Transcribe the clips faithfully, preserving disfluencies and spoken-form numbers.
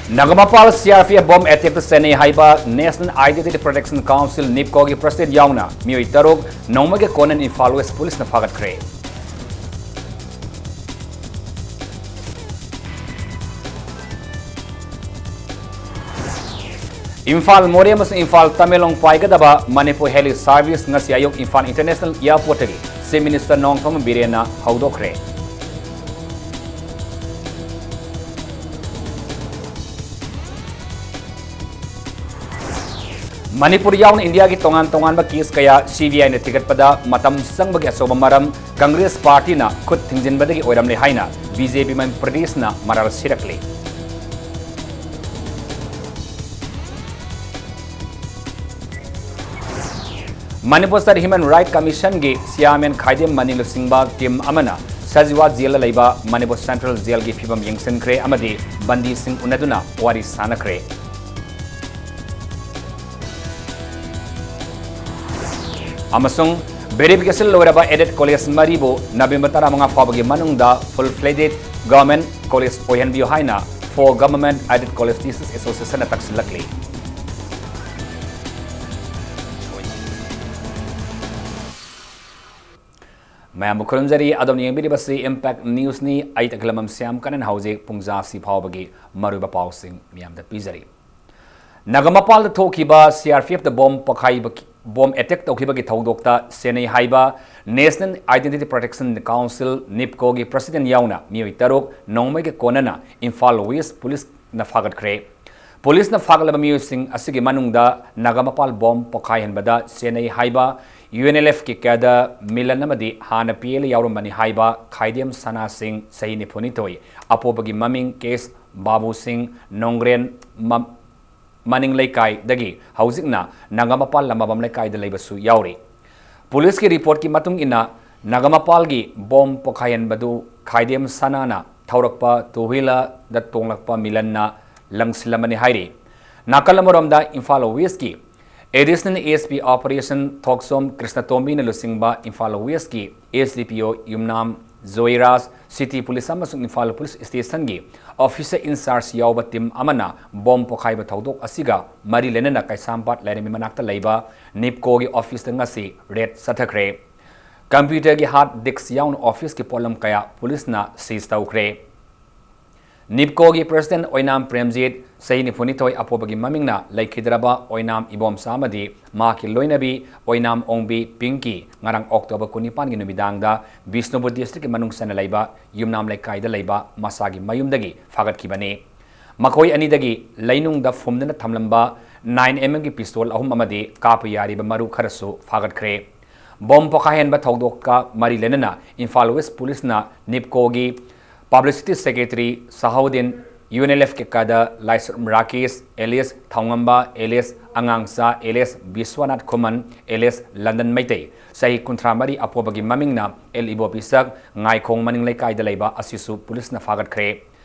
Nagampal C R P F bomb attack ꯁꯦꯟꯅꯩ ꯍꯥꯏꯕ National Identity Protection Council, ꯅꯤꯞꯀꯣꯒꯤ president ꯌꯥꯎꯅ ꯃꯤꯑꯣꯏ ꯇꯔꯨꯛ ꯅꯣꯡꯃꯩꯒ ꯀꯣꯟꯅꯅ ꯏꯝꯐꯥꯜ ꯋꯦꯁ ꯄꯨꯂꯤꯁꯅ ꯐꯥꯒꯠꯈ꯭ꯔꯦ꯫ ꯏꯝꯐꯥꯜ ꯃꯣꯔꯦ ꯑꯃꯁꯨꯡ ꯏꯝꯐꯥꯜ ꯇꯃꯦꯡꯂꯣꯡ ꯄꯥꯏꯒꯗꯕ ꯃꯅꯤꯄꯨꯔ heli service ꯉꯁꯤ ꯑꯌꯨꯛ Imphal International Airportꯇꯒꯤ Chief Minister Nongthombam ꯕꯤꯔꯦꯟꯅ ꯍꯧꯗꯣꯛꯈ꯭ꯔꯦ꯫ ꯃꯅꯤꯄꯨꯔ ꯌꯥꯎꯅ ꯏꯟꯗꯤꯌꯥꯒꯤ ꯇꯣꯉꯥꯟ ꯇꯣꯉꯥꯟꯕ case ꯀꯌꯥ ꯁꯤ ꯕꯤ ꯑꯥꯏꯅ ꯊꯤꯒꯠꯄꯗ ꯃꯇꯝ ꯆꯪꯕꯒꯤ ꯑꯆꯧꯕ ꯃꯔꯝ, ꯀꯪꯒ꯭ꯔꯦꯁ ꯄꯥꯔꯇꯤꯅ ꯈꯨꯠ ꯊꯤꯡꯖꯤꯟꯕꯗꯒꯤ ꯑꯣꯏꯔꯝꯂꯦ ꯍꯥꯏꯅ ꯕꯤ ꯖꯦ ꯄꯤ ꯃꯦꯝ ꯄ꯭ꯔꯗꯦꯁꯅ ꯃꯔꯥꯜ ꯁꯤꯔꯛꯂꯤ꯫ ꯃꯅꯤꯄꯨꯔ State Human Rights Commissionꯒꯤ chairman ꯈꯥꯏꯗꯦꯝ ꯃꯅꯤ ꯂꯨꯆꯤꯡꯕ team ꯑꯃꯅ ꯁꯖꯤꯋꯥ ꯖꯦꯜꯗ ꯂꯩꯕ ꯃꯅꯤꯄꯨꯔ Central Jailꯒꯤ ꯐꯤꯕꯝ ꯌꯦꯡꯁꯤꯟꯈ꯭ꯔꯦ ꯑꯃꯗꯤ ꯕꯟꯗꯤꯁꯤꯡ ꯎꯅꯗꯨꯅ ꯋꯥꯔꯤ ꯁꯥꯅꯈ꯭ꯔꯦ꯫ ꯑꯃꯁꯨꯡ verification ꯂꯣꯏꯔꯕ aided college ꯃꯔꯤꯕꯨ ꯅꯕꯦꯝꯕꯔ ꯇꯔꯥꯃꯉꯥ ꯐꯥꯎꯕꯒꯤ ꯃꯅꯨꯡꯗ full fledged government college ꯑꯣꯏꯍꯟꯕꯤꯌꯨ ꯍꯥꯏꯅ Four Government Aided College Teachers Associationꯅ ꯇꯛꯁꯤꯜꯂꯛꯂꯤ꯫ ꯃꯌꯥꯝꯕꯨ ꯈꯨꯔꯨꯝꯖꯔꯤ꯫ ꯑꯗꯣꯝꯅ ꯌꯦꯡꯕꯤꯔꯤꯕꯁꯤ Impact Newsꯅꯤ꯫ ꯑꯩ ꯇꯈꯦꯂꯝꯕꯝ ꯁ꯭ꯌꯥꯝ ꯀꯔꯟ꯫ ꯍꯧꯖꯤꯛ ꯄꯨꯡꯖꯥ ꯑꯁꯤ ꯐꯥꯎꯕꯒꯤ ꯃꯔꯨꯑꯣꯏꯕ ꯄꯥꯎꯁꯤꯡ ꯃꯤꯌꯥꯝꯗ ꯄꯤꯖꯔꯤ꯫ ꯅꯥꯒꯥꯃꯄꯥꯜꯗ ꯊꯣꯛꯈꯤꯕ ꯁꯤ ꯑꯥꯔ ꯄꯤ ꯑꯦꯐꯇ ꯕꯣꯝ ꯄꯣꯈꯥꯏꯕ, ꯕꯣꯝ attack ꯇꯧꯈꯤꯕꯒꯤ ꯊꯧꯗꯣꯛꯇ ꯁꯦꯟꯅꯩ ꯍꯥꯏꯕ National Identity Protection Council, ꯅꯤꯞꯀꯣꯒꯤ president ꯌꯥꯎꯅ ꯃꯤꯑꯣꯏ ꯇꯔꯨꯛ ꯅꯣꯡꯃꯩꯒ ꯀꯣꯟꯅꯅ ꯏꯝꯐꯥꯜ ꯋꯦꯁ ꯄꯨꯂꯤꯁꯅ ꯐꯥꯒꯠꯈ꯭ꯔꯦ꯫ ꯄꯨꯂꯤꯁꯅ ꯐꯥꯒꯠꯂꯕ ꯃꯤꯑꯣꯏꯁꯤꯡ ꯑꯁꯤꯒꯤ ꯃꯅꯨꯡꯗ ꯅꯥꯒꯥꯃꯄꯥꯜ ꯕꯣꯝ ꯄꯣꯈꯥꯏꯍꯟꯕꯗ ꯁꯦꯟꯅꯩ ꯍꯥꯏꯕ U N L ꯑꯦꯐꯀꯤ cadre Milan ꯑꯃꯗꯤ ꯍꯥꯟꯅ ꯄꯤ ꯑꯦꯜ ꯌꯥꯎꯔꯝꯕꯅꯤ ꯍꯥꯏꯕ ꯈꯥꯏꯗꯦꯝ ꯁꯅꯥ ꯁꯤꯡ, ꯆꯍꯤ ꯅꯤꯐꯨꯅꯤꯊꯣꯏ, ꯑꯄꯣꯕꯒꯤ ꯃꯃꯤꯡ ꯀꯦ ꯑꯦꯁ ꯕꯥꯕꯨ ꯁꯤꯡ, ꯅꯣꯡꯒ꯭ꯔꯦꯟ ꯃ-, ꯃꯅꯤꯡ ꯂꯩꯀꯥꯏꯗꯒꯤ ꯍꯧꯖꯤꯛꯅ ꯅꯥꯒꯥꯃꯄꯥꯜ ꯂꯝꯕꯥꯕꯝ ꯂꯩꯀꯥꯏꯗ ꯂꯩꯕꯁꯨ ꯌꯥꯎꯔꯤ꯫ ꯄꯨꯂꯤꯁꯀꯤ reportꯀꯤ ꯃꯇꯨꯡ ꯏꯟꯅ, ꯅꯥꯒꯥꯃꯄꯥꯜꯒꯤ ꯕꯣꯝ ꯄꯣꯈꯥꯏꯍꯟꯕꯗꯨ ꯈꯥꯏꯗꯦꯝ ꯁꯅꯥꯅ ꯊꯧꯔꯛꯄ two wheelerꯗ ꯇꯣꯡꯂꯛꯄ ꯃꯤꯂꯟꯅ ꯂꯪꯁꯤꯜꯂꯝꯕꯅꯤ ꯍꯥꯏꯔꯤ꯫ ꯅꯥꯀꯜ ꯑꯃꯔꯣꯝꯗ, ꯏꯝꯐꯥꯜ ꯋꯦꯁꯀꯤ Additional ꯑꯦꯁ ꯄꯤ Operation ꯊꯣꯛꯆꯣꯝ ꯀ꯭ꯔꯤꯁꯅꯇꯣꯝꯕꯤꯅ ꯂꯨꯆꯤꯡꯕ ꯏꯝꯐꯥꯜ ꯋꯦꯁꯀꯤ ꯑꯦꯁ ꯗꯤ ꯄꯤ ꯑꯣ ꯌꯨꯝꯅꯥꯝ ꯖꯣꯏꯔꯥꯖ, ꯁꯤꯇꯤ ꯄꯨꯂꯤꯁ ꯑꯃꯁꯨꯡ ꯏꯝꯐꯥꯜ ꯄꯨꯂꯤꯁ ꯁ꯭ꯇꯦꯁꯟꯒꯤ ꯑꯣꯐꯤꯁꯔ ꯏꯟꯆꯥꯔꯖ ꯌꯥꯎꯕ ꯇꯤꯝ ꯑꯃꯅ ꯕꯣꯝ ꯄꯣꯈꯥꯏꯕ ꯊꯧꯗꯣꯛ ꯑꯁꯤꯒ ꯃꯔꯤ ꯂꯩꯅꯅ ꯀꯩꯁꯥꯝꯄꯥꯠ ꯂꯥꯏꯔꯦꯝꯕꯤ ꯃꯅꯥꯛꯇ ꯂꯩꯕ ꯅꯤꯞꯀꯣꯒꯤ ꯑꯣꯐꯤꯁꯇ ꯉꯁꯤ ꯔꯦꯗ ꯆꯠꯊꯈ꯭ꯔꯦ꯫ ꯀꯝꯄ꯭ꯌꯨꯇꯔꯒꯤ ꯍꯥꯔꯗ ꯗꯤꯁ꯭ꯛ ꯌꯥꯎꯅ ꯑꯣꯐꯤꯁꯀꯤ ꯄꯣꯠꯂꯝ ꯀꯌꯥ ꯄꯨꯂꯤꯁꯅ ꯁꯤꯖ ꯇꯧꯈ꯭ꯔꯦ꯫ ꯅꯤꯞꯀꯣꯒꯤ ꯄ꯭ꯔꯦꯁꯤꯗꯦꯟꯠ ꯑꯣꯏꯅꯥꯝ ꯄ꯭ꯔꯦꯝꯖꯤꯠ, ꯆꯍꯤ ꯅꯤꯐꯨꯅꯤꯊꯣꯏ ꯑꯄꯣꯕꯒꯤ ꯃꯃꯤꯡꯅ ꯂꯩꯈꯤꯗ꯭ꯔꯕ ꯑꯣꯏꯅꯥꯝ ꯏꯕꯣꯝꯆꯥ ꯑꯃꯗꯤ ꯃꯍꯥꯛꯀꯤ ꯂꯣꯏꯅꯕꯤ ꯑꯣꯏꯅꯥꯝ ꯑꯣꯡꯕꯤ ꯄꯤꯡꯀꯤ ꯉꯔꯥꯡ ꯑꯣꯛꯇꯣꯕꯔ ꯀꯨꯟꯅꯤꯄꯥꯟꯒꯤ ꯅꯨꯃꯤꯗꯥꯡꯗ ꯕꯤꯁꯅꯨꯄꯨꯔ ꯗꯤꯁꯇ꯭ꯔꯤꯛꯀꯤ ꯃꯅꯨꯡ ꯆꯟꯅ ꯂꯩꯕ ꯌꯨꯝꯅꯥꯝ ꯂꯩꯀꯥꯏꯗ ꯂꯩꯕ ꯃꯁꯥꯒꯤ ꯃꯌꯨꯝꯗꯒꯤ ꯐꯥꯒꯠꯈꯤꯕꯅꯤ꯫ ꯃꯈꯣꯏ ꯑꯅꯤꯗꯒꯤ ꯂꯩꯅꯨꯡꯗ ꯐꯨꯝꯗꯨꯅ ꯊꯝꯂꯝꯕ ꯅꯥꯏꯟ ꯑꯦꯝ ꯑꯦꯝꯒꯤ ꯄꯤꯁꯇꯣꯜ ꯑꯍꯨꯝ ꯑꯃꯗꯤ ꯀꯥꯞꯄ ꯌꯥꯔꯤꯕ ꯃꯔꯨ ꯈꯔꯁꯨ ꯐꯥꯒꯠꯈ꯭ꯔꯦ꯫ ꯕꯣꯝ ꯄꯣꯈꯥꯏꯍꯟꯕ ꯊꯧꯗꯣꯛꯀ ꯃꯔꯤ ꯂꯩꯅꯅ ꯏꯝꯐꯥꯜ ꯋꯦꯁ ꯄꯨꯂꯤꯁꯅ ꯅꯤꯞꯀꯣꯒꯤ publicity secretary Sahoudin, U N L ꯑꯦꯐꯀꯤ cadre Laishram Rakesh, alias Thaongamba, alias ꯑꯉꯥꯡꯆꯥ, alias Biswanath Khuman, alias London Meitei, ꯆꯍꯤ ꯀꯨꯟꯊ꯭ꯔꯥ ꯃꯔꯤ ꯑꯄꯣꯕꯒꯤ ꯃꯃꯤꯡꯅ ꯑꯦꯜ ꯏꯕꯣꯕꯤꯁꯛ, ꯉꯥꯏꯈꯣꯡ ꯃꯅꯤꯡ ꯂꯩꯀꯥꯏꯗ ꯂꯩꯕ ꯑꯁꯤꯁꯨ ꯄꯨꯂꯤꯁꯅ ꯐꯥꯒꯠꯈ꯭ꯔꯦ꯫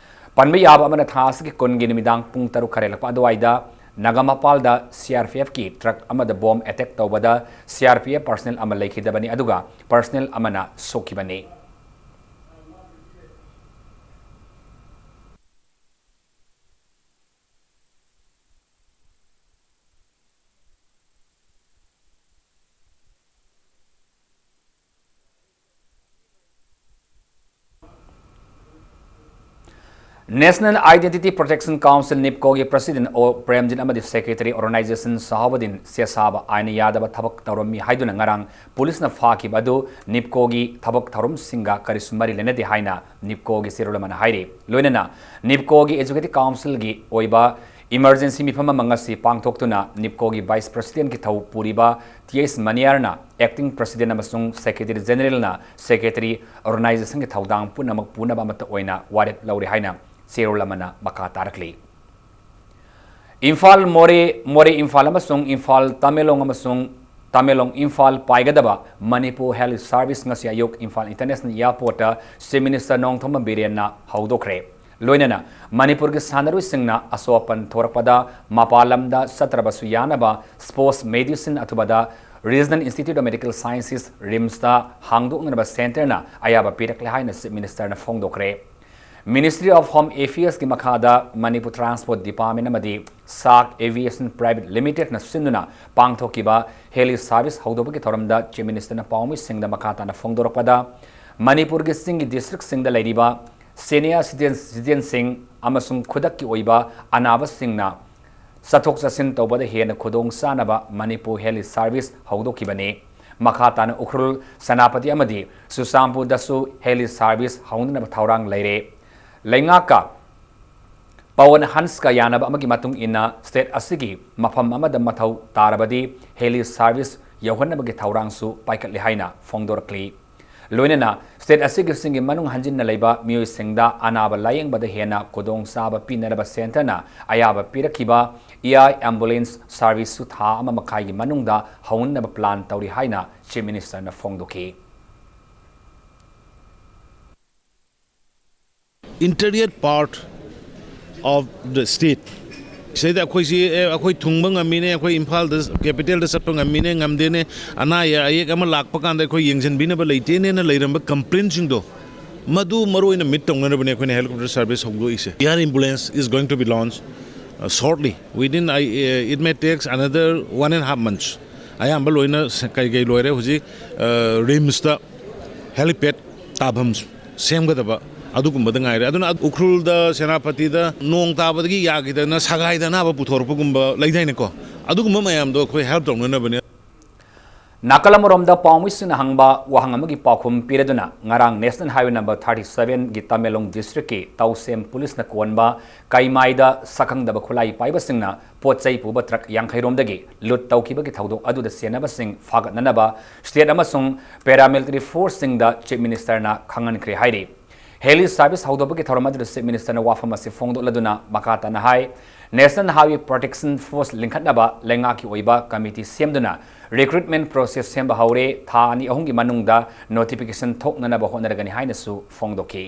ꯄꯟꯕ ꯌꯥꯕ ꯑꯃꯅ, ꯊꯥ ꯑꯁꯤꯒꯤ ꯀꯨꯟꯒꯤ ꯅꯨꯃꯤꯗꯥꯡ ꯄꯨꯡ ꯇꯔꯨꯛ ꯈꯔ ꯍꯦꯜꯂꯛꯄ ꯑꯗꯨꯋꯥꯏꯗ ꯅꯥꯒꯥꯃꯄꯥꯜꯗ ꯁꯤ ꯑꯥꯔ ꯄꯤ ꯑꯦꯐꯀꯤ ꯇ꯭ꯔꯛ ꯑꯃꯗ ꯕꯣꯝ ꯑꯦꯇꯦꯛ ꯇꯧꯕꯗ ꯁꯤ ꯑꯥꯔ ꯄꯤ ꯑꯦꯐ ꯄꯔꯁꯅꯦꯜ ꯑꯃ ꯂꯩꯈꯤꯗꯕꯅꯤ, ꯑꯗꯨꯒ ꯄꯔꯁꯅꯦꯜ ꯑꯃꯅ ꯁꯣꯛꯈꯤꯕꯅꯤ꯫ National Identity Protection Council, ꯅꯤꯞꯀꯣꯒꯤ ꯄ꯭ꯔꯦꯁꯤꯗꯦꯟꯠ ꯑꯣ ꯄ꯭ꯔꯦꯝꯖꯤꯠ ꯑꯃꯗꯤ ꯁꯦꯀ꯭ꯔꯦꯇꯔꯤ ꯑꯣꯔꯒꯅꯥꯏꯖꯦꯁꯟ ꯁꯍꯥꯕꯨꯗꯤꯟ ꯁꯦꯁꯥꯕ ꯑꯥꯏꯟꯅ ꯌꯥꯗꯕ ꯊꯕꯛ ꯇꯧꯔꯝꯃꯤ ꯍꯥꯏꯗꯨꯅ ꯉꯔꯥꯡ ꯄꯨꯂꯤꯁꯅ ꯐꯥꯈꯤꯕ ꯑꯗꯨ ꯅꯤꯞꯀꯣꯒꯤ ꯊꯕꯛ ꯊꯧꯔꯝꯁꯤꯡꯒ ꯀꯔꯤꯁꯨ ꯃꯔꯤ ꯂꯩꯅꯗꯦ ꯍꯥꯏꯅ ꯅꯤꯞꯀꯣꯒꯤ ꯆꯦꯔꯣꯜ ꯑꯃꯅ ꯍꯥꯏꯔꯤ꯫ ꯂꯣꯏꯅꯅ ꯅꯤꯞꯀꯣꯒꯤ ꯑꯦꯛꯖꯤꯀ꯭ꯌꯨꯇꯤꯚ ꯀꯥꯎꯟꯁꯤꯜꯒꯤ ꯑꯣꯏꯕ ꯏꯃꯔꯖꯦꯟꯁꯤ ꯃꯤꯐꯝ ꯑꯃ ꯉꯁꯤ ꯄꯥꯡꯊꯣꯛꯇꯨꯅ ꯅꯤꯞꯀꯣꯒꯤ ꯚꯥꯏꯁ ꯄ꯭ꯔꯦꯁꯤꯗꯦꯟꯠꯀꯤ ꯊꯧ ꯄꯨꯔꯤꯕ ꯇꯤ ꯑꯩꯆ ꯃꯅꯤꯌꯥꯔꯅ ꯑꯦꯛꯇꯤꯡ ꯄ꯭ꯔꯦꯁꯤꯗꯦꯟꯠ ꯑꯃꯁꯨꯡ ꯁꯦꯀ꯭ꯔꯦꯇꯔꯤ ꯖꯦꯅꯔꯦꯜꯅ ꯁꯦꯀ꯭ꯔꯦꯇꯔꯤ ꯑꯣꯔꯒꯅꯥꯏꯖꯦꯁꯟꯒꯤ ꯊꯧꯗꯥꯡ ꯄꯨꯝꯅꯃꯛ ꯄꯨꯅꯕ ꯑꯃꯠꯇ ꯑꯣꯏꯅ ꯋꯥꯔꯦꯞ ꯂꯧꯔꯦ ꯍꯥꯏꯅ ꯆꯦꯔꯣꯜ ꯑꯃꯅ ꯃꯈꯥ ꯇꯥꯔꯛꯂꯤ꯫ ꯏꯝꯐꯥꯜ ꯃꯣꯔꯦ, ꯃꯣꯔꯦ ꯏꯝꯐꯥꯜ ꯑꯃꯁꯨꯡ ꯏꯝꯐꯥꯜ ꯇꯃꯦꯡꯂꯣꯡ ꯑꯃꯁꯨꯡ ꯇꯃꯦꯡꯂꯣꯡ ꯏꯝꯐꯥꯜ ꯄꯥꯏꯒꯗꯕ ꯃꯅꯤꯄꯨꯔ ꯍꯦꯂꯤ ꯁꯥꯔꯚꯤꯁ ꯉꯁꯤ ꯑꯌꯨꯛ ꯏꯝꯐꯥꯜ ꯏꯟꯇꯔꯅꯦꯁꯅꯦꯜ ꯑꯦꯌꯔꯄꯣꯔꯠꯇ ꯆꯤꯐ ꯃꯤꯅꯤꯁꯇꯔ ꯅꯣꯡꯊꯣꯝꯕꯝ ꯕꯤꯔꯦꯟꯅ ꯍꯧꯗꯣꯛꯈ꯭ꯔꯦ꯫ ꯂꯣꯏꯅꯅ ꯃꯅꯤꯄꯨꯔꯒꯤ ꯁꯥꯟꯅꯔꯣꯏꯁꯤꯡꯅ ꯑꯁꯣꯛ ꯑꯄꯟ ꯊꯣꯔꯛꯄꯗ ꯃꯄꯥꯟ ꯂꯝꯗ ꯆꯠꯇ꯭ꯔꯕꯁꯨ ꯌꯥꯅꯕ ꯁ꯭ꯄꯣꯔꯠꯁ ꯃꯦꯗꯤꯁꯤꯟ ꯑꯊꯨꯕꯗ Regional Institute of Medical Sciences, ꯔꯤꯝꯁꯇ ꯍꯥꯡꯗꯣꯛꯅꯅꯕ ꯁꯦꯟꯇꯔꯅ ꯑꯌꯥꯕ ꯄꯤꯔꯛꯂꯦ ꯍꯥꯏꯅ ꯆꯤꯐ ꯃꯤꯅꯤꯁꯇꯔꯅ ꯐꯣꯡꯗꯣꯛꯈ꯭ꯔꯦ꯫ Ministry of Home Affairsꯀꯤ ꯃꯈꯥꯗ ꯃꯅꯤꯄꯨꯔ ꯇ꯭ꯔꯥꯟꯁꯄꯣꯔꯠ ꯗꯤꯄꯥꯔꯠꯃꯦꯟ ꯑꯃꯗꯤ ꯁꯥꯛ ꯑꯦꯚꯤꯌꯦꯁꯟ ꯄ꯭ꯔꯥꯏꯚꯦꯠ ꯂꯤꯃꯤꯇꯦꯗꯅ ꯁꯤꯟꯗꯨꯅ ꯄꯥꯡꯊꯣꯛꯈꯤꯕ ꯍꯦꯂꯤ ꯁꯥꯔꯚꯤꯁ ꯍꯧꯗꯣꯛꯄꯒꯤ ꯊꯧꯔꯝꯗ ꯆꯤꯐ ꯃꯤꯅꯤꯁꯇꯔꯅ ꯄꯥꯎꯃꯤꯁꯤꯡꯗ ꯃꯈꯥ ꯇꯥꯅ ꯐꯣꯡꯗꯣꯔꯛꯄꯗ, ꯃꯅꯤꯄꯨꯔꯒꯤ ꯆꯤꯡꯒꯤ ꯗꯤꯁꯇ꯭ꯔꯤꯛꯁꯤꯡꯗ ꯂꯩꯔꯤꯕ ꯁꯦꯅꯤꯌꯔ ꯁꯤꯇꯤꯖꯦꯟ, ꯁꯤꯇꯤꯖꯦꯟꯁꯤꯡ ꯑꯃꯁꯨꯡ ꯈꯨꯗꯛꯀꯤ ꯑꯣꯏꯕ ꯑꯅꯥꯕꯁꯤꯡꯅ ꯆꯠꯊꯣꯛ ꯆꯠꯁꯤꯟ ꯇꯧꯕꯗ ꯍꯦꯟꯅ ꯈꯨꯗꯣꯡ ꯆꯥꯅꯕ ꯃꯅꯤꯄꯨꯔ ꯍꯦꯂꯤ ꯁꯥꯔꯚꯤꯁ ꯍꯧꯗꯣꯛꯈꯤꯕꯅꯤ꯫ ꯃꯈꯥ ꯇꯥꯅ ꯎꯈ꯭ꯔꯨꯜ, ꯁꯦꯅꯥꯄꯇꯤ ꯑꯃꯗꯤ ꯆꯨꯔꯆꯥꯟꯄꯨꯔꯗꯁꯨ ꯍꯦꯂꯤ ꯁꯥꯔꯚꯤꯁ ꯍꯧꯅꯅꯕ ꯊꯧꯔꯥꯡ ꯂꯩꯔꯦ꯫ ꯂꯩꯉꯥꯛꯀ ꯄꯋꯟ ꯍꯟꯁꯀ ꯌꯥꯅꯕ ꯑꯃꯒꯤ ꯃꯇꯨꯡ ꯏꯟꯅ ꯁ꯭ꯇꯦꯠ ꯑꯁꯤꯒꯤ ꯃꯐꯝ ꯑꯃꯗ ꯃꯊꯧ ꯇꯥꯔꯕꯗꯤ ꯍꯦꯂꯤ ꯁꯥꯔꯚꯤꯁ ꯌꯧꯍꯟꯅꯕꯒꯤ ꯊꯧꯔꯥꯡꯁꯨ ꯄꯥꯏꯈꯠꯂꯤ ꯍꯥꯏꯅ ꯐꯣꯡꯗꯣꯔꯛꯂꯤ꯫ ꯂꯣꯏꯅꯅ ꯁ꯭ꯇꯦꯠ ꯑꯁꯤꯒꯤꯁꯤꯡꯒꯤ ꯃꯅꯨꯡ ꯍꯟꯖꯤꯟꯅ ꯂꯩꯕ ꯃꯤꯑꯣꯏꯁꯤꯡꯗ ꯑꯅꯥꯕ ꯂꯥꯌꯦꯡꯕꯗ ꯍꯦꯟꯅ ꯈꯨꯗꯣꯡꯆꯥꯕ ꯄꯤꯅꯅꯕ ꯁꯦꯟꯇꯔꯅ ꯑꯌꯥꯕ ꯄꯤꯔꯛꯈꯤꯕ ꯏ ꯑꯥꯏ ꯑꯦꯝꯕꯨꯂꯦꯟꯁ ꯁꯥꯔꯚꯤꯁꯁꯨ ꯊꯥ ꯑꯃ ꯃꯈꯥꯏꯒꯤ ꯃꯅꯨꯡꯗ ꯍꯧꯅꯅꯕ ꯄ꯭ꯂꯥꯟ ꯇꯧꯔꯤ ꯍꯥꯏꯅ ꯆꯤꯐ ꯃꯤꯅꯤꯁꯇꯔꯅ ꯐꯣꯡꯗꯣꯛꯈꯤ꯫ Interior part of the state. ꯁꯤꯗ ꯑꯩꯈꯣꯏꯁꯤ ꯑꯦ, ꯑꯩꯈꯣꯏ ꯊꯨꯡꯕ ꯉꯝꯃꯤꯅꯦ, ꯑꯩꯈꯣꯏ ꯏꯝꯐꯥꯜꯗ, ꯀꯦꯄꯤꯇꯦꯜꯗ ꯆꯠꯄ ꯉꯝꯃꯤꯅꯦ, ꯉꯝꯗꯦꯅꯦ, ꯑꯅꯥ ꯑꯌꯦꯛ ꯑꯃ ꯂꯥꯛꯄ ꯀꯥꯟꯗ ꯑꯩꯈꯣꯏ ꯌꯦꯡꯁꯤꯟꯕꯤꯅꯕ ꯂꯩꯇꯦꯅꯦꯅ ꯂꯩꯔꯝꯕ ꯀꯝꯄ꯭ꯂꯦꯟꯁꯤꯡꯗꯣ, ꯃꯗꯨ ꯃꯔꯨ ꯑꯣꯏꯅ ꯃꯤꯠ ꯇꯧꯅꯅꯕꯅꯦ ꯑꯩꯈꯣꯏꯅ ꯍꯦꯂꯤꯀꯣꯞꯇꯔ ꯁꯥꯔꯚꯤꯁ ꯍꯧꯗꯣꯛꯏꯁꯦ꯫ Air ambulance is going to be launched, uh, shortly. Within, I, uh, it may takes another one and a half months. ꯑꯌꯥꯝꯕ ꯂꯣꯏꯅ ꯁ-, ꯀꯩ ꯀꯩ ꯂꯣꯏꯔꯦ ꯍꯧꯖꯤꯛ, ꯑ, ꯔꯤꯝꯁꯇ ꯍꯦꯂꯤꯄꯦꯗ ꯇꯥꯐꯝ ꯁꯦꯝꯒꯗꯕ ꯑꯗꯨꯒꯨꯝꯕꯗ ꯉꯥꯏꯔꯦ꯫ ꯑꯗꯨꯅ ꯎꯈ꯭ꯔꯨꯜꯗ, ꯁꯦꯅꯥꯄꯇꯤꯗ ꯅꯣꯡ ꯇꯥꯕꯗꯒꯤ ꯌꯥꯈꯤꯗꯅ ꯁꯒꯥꯏꯗ ꯑꯅꯥꯕ ꯄꯨꯊꯣꯔꯛꯄꯒꯨꯝꯕ ꯂꯩꯗꯥꯏꯅꯦꯀꯣ, ꯑꯗꯨꯒꯨꯝꯕ ꯃꯌꯥꯝꯗꯣ ꯑꯩꯈꯣꯏ ꯍꯦꯜꯞ ꯇꯧꯅꯅꯕꯅꯦ꯫ ꯅꯥꯀꯜ ꯑꯃꯔꯣꯝꯗ ꯄꯥꯎꯃꯤꯁꯤꯡꯅ ꯍꯪꯕ ꯋꯥꯍꯪ ꯑꯃꯒꯤ ꯄꯥꯎꯈꯨꯝ ꯄꯤꯔꯗꯨꯅ ꯉꯔꯥꯡ ꯅꯦꯁꯅꯦꯜ ꯍꯥꯏꯋꯦ ꯅꯝꯕꯔ ꯊꯥꯔꯇꯤ ꯁꯚꯦꯟꯒꯤ ꯇꯃꯦꯡꯂꯣꯡ ꯗꯤꯁꯇ꯭ꯔꯤꯛꯀꯤ ꯇꯧꯁꯦꯝ ꯄꯨꯂꯤꯁꯅ ꯀꯣꯟꯕ ꯀꯩꯃꯥꯏꯗ ꯁꯛꯈꯪꯗꯕ ꯈꯨꯠꯂꯥꯏ ꯄꯥꯏꯕꯁꯤꯡꯅ ꯄꯣꯠ ꯆꯩ ꯄꯨꯕ ꯇ꯭ꯔꯛ ꯌꯥꯡꯈꯩ ꯔꯣꯝꯗꯒꯤ ꯂꯨꯠ ꯇꯧꯈꯤꯕꯒꯤ ꯊꯧꯗꯣꯛ ꯑꯗꯨꯗ ꯆꯦꯟꯅꯕꯁꯤꯡ ꯐꯥꯒꯠꯅꯅꯕ ꯁ꯭ꯇꯦꯠ ꯑꯃꯁꯨꯡ ꯄꯦꯔꯥꯃꯤꯂꯤꯇꯔꯤ ꯐꯣꯔꯁꯁꯤꯡꯗ ꯆꯤꯐ ꯃꯤꯅꯤꯁꯇꯔꯅ ꯈꯪꯍꯟꯈ꯭ꯔꯦ ꯍꯥꯏꯔꯤ꯫ ꯍꯦꯂꯤ ꯁꯥꯔꯚꯤꯁ ꯍꯧꯗꯣꯛꯄꯒꯤ ꯊꯧꯔꯝ ꯑꯗꯨꯗ ꯆꯤꯐ ꯃꯤꯅꯤꯁꯇꯔꯅ ꯋꯥꯐꯝ ꯑꯁꯤ ꯐꯣꯡꯗꯣꯛꯂꯗꯨꯅ ꯃꯈꯥ ꯇꯥꯅ ꯍꯥꯏ, ꯅꯦꯁꯅꯦꯜ ꯍꯥꯏꯋꯦ ꯄ꯭ꯔꯣꯇꯦꯛꯁꯟ ꯐꯣꯔꯁ ꯂꯤꯡꯈꯠꯅꯕ ꯂꯩꯉꯥꯛꯀꯤ ꯑꯣꯏꯕ ꯀꯃꯤꯇꯤ ꯁꯦꯝꯗꯨꯅ ꯔꯤꯀ꯭ꯔꯨꯠꯃꯦꯟ ꯄ꯭ꯔꯣꯁꯦꯁ ꯁꯦꯝꯕ ꯍꯧꯔꯦ꯫ ꯊꯥ ꯑꯅꯤ ꯑꯍꯨꯝꯒꯤ ꯃꯅꯨꯡꯗ ꯅꯣꯇꯤꯐꯤꯀꯦꯁꯟ ꯊꯣꯛꯅꯅꯕ ꯍꯣꯠꯅꯔꯒꯅꯤ ꯍꯥꯏꯅꯁꯨ ꯐꯣꯡꯗꯣꯛꯈꯤ꯫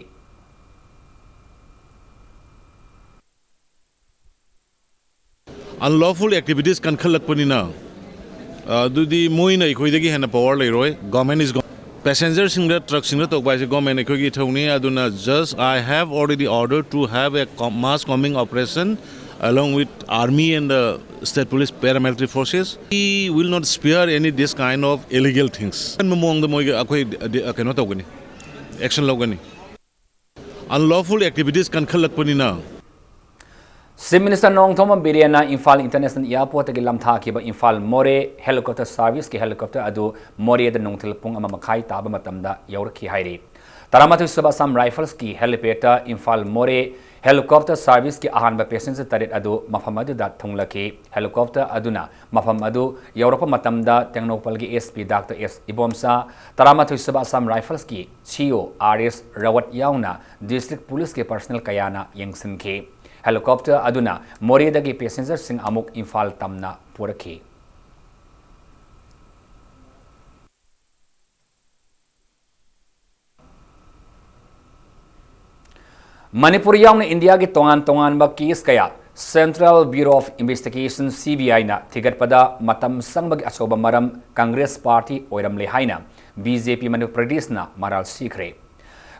Unlawful activities ꯀꯟꯈꯠꯂꯛꯄꯅꯤꯅ ꯑꯗꯨꯗꯤ ꯃꯣꯏꯅ ꯑꯩꯈꯣꯏꯗꯒꯤ ꯍꯦꯟꯅ ꯄꯋꯥꯔ ꯂꯩꯔꯣꯏ꯫ ꯒꯣꯔꯃꯦꯟ ꯏꯁ ꯄꯦꯁꯦꯟꯖꯔꯁꯤꯡꯗ, ꯇ꯭ꯔꯛꯁꯤꯡꯗ ꯇꯧꯕ ꯍꯥꯏꯁꯦ ꯒꯣꯔꯃꯦꯟ ꯑꯩꯈꯣꯏꯒꯤ ꯏꯊꯧꯅꯤ꯫ ꯑꯗꯨꯅ just I have already ordered to have a mass combing operation along with army and the state police paramilitary forces. We will not spare any this kind of illegal things. ꯑꯀꯟꯕ ꯃꯑꯣꯡꯗ ꯃꯣꯏꯒꯤ ꯑꯩꯈꯣꯏ ꯀꯩꯅꯣ ꯇꯧꯒꯅꯤ, action ꯂꯧꯒꯅꯤ꯫ Unlawful activities ꯀꯟꯈꯠꯂꯛꯄꯅꯤꯅ꯫ Chief Minister Nongthombam ꯕꯤꯔꯦꯟꯅ Imphal International Airportꯇꯒꯤ ꯂꯝꯊꯥꯈꯤꯕ ꯏꯝꯐꯥꯜ ꯃꯣꯔꯦ helicopter serviceꯀꯤ helicopter ꯑꯗꯨ ꯃꯣꯔꯦꯗ ꯅꯨꯡꯊꯤꯜ ꯄꯨꯡ ꯑꯃ ꯃꯈꯥꯏ ꯇꯥꯕ ꯃꯇꯝꯗ ꯌꯧꯔꯛꯈꯤ ꯍꯥꯏꯔꯤ꯫ ꯇꯔꯥꯃꯥꯊꯣꯏ ꯁꯨꯕ Assam Riflesꯀꯤ helipad Imphal Moreh helicopter serviceꯀꯤ ꯑꯍꯥꯟꯕ passenger ꯇꯔꯦꯠ ꯑꯗꯨ ꯃꯐꯝ ꯑꯗꯨꯗ ꯊꯨꯡꯂꯈꯤ꯫ Helicopter ꯑꯗꯨꯅ ꯃꯐꯝ ꯑꯗꯨ ꯌꯧꯔꯛꯄ ꯃꯇꯝꯗ ꯇꯦꯡꯅꯧꯄꯜꯒꯤ SP Doctor S ꯏꯕꯣꯝꯆꯥ, ꯇꯔꯥꯃꯥꯊꯣꯏ ꯁꯨꯕ Assam Riflesꯀꯤ CO R S ꯔꯥꯋꯠ ꯌꯥꯎꯅ district policeꯀꯤ personnel ꯀꯌꯥꯅ ꯌꯦꯡꯁꯤꯟꯈꯤ꯫ Helicopter ꯑꯗꯨꯅ ꯃꯣꯔꯦꯗꯒꯤ passengerꯁꯤꯡ ꯑꯃꯨꯛ ꯏꯝꯐꯥꯜ ꯇꯝꯅ ꯄꯨꯔꯛꯈꯤ꯫ ꯃꯅꯤꯄꯨꯔ ꯌꯥꯎꯅ ꯏꯟꯗꯤꯌꯥꯒꯤ ꯇꯣꯉꯥꯟ ꯇꯣꯉꯥꯟꯕ case ꯀꯌꯥ Central Bureau of Investigation, CBIꯅ ꯊꯤꯒꯠꯄꯗ ꯃꯇꯝ ꯆꯪꯕꯒꯤ ꯑꯆꯧꯕ ꯃꯔꯝ Congress party ꯑꯣꯏꯔꯝꯂꯦ ꯍꯥꯏꯅ BJP ꯃꯅꯤꯄꯨꯔ ꯄ꯭ꯔꯗꯦꯁꯅ ꯃꯔꯥꯜ ꯁꯤꯈ꯭ꯔꯦ꯫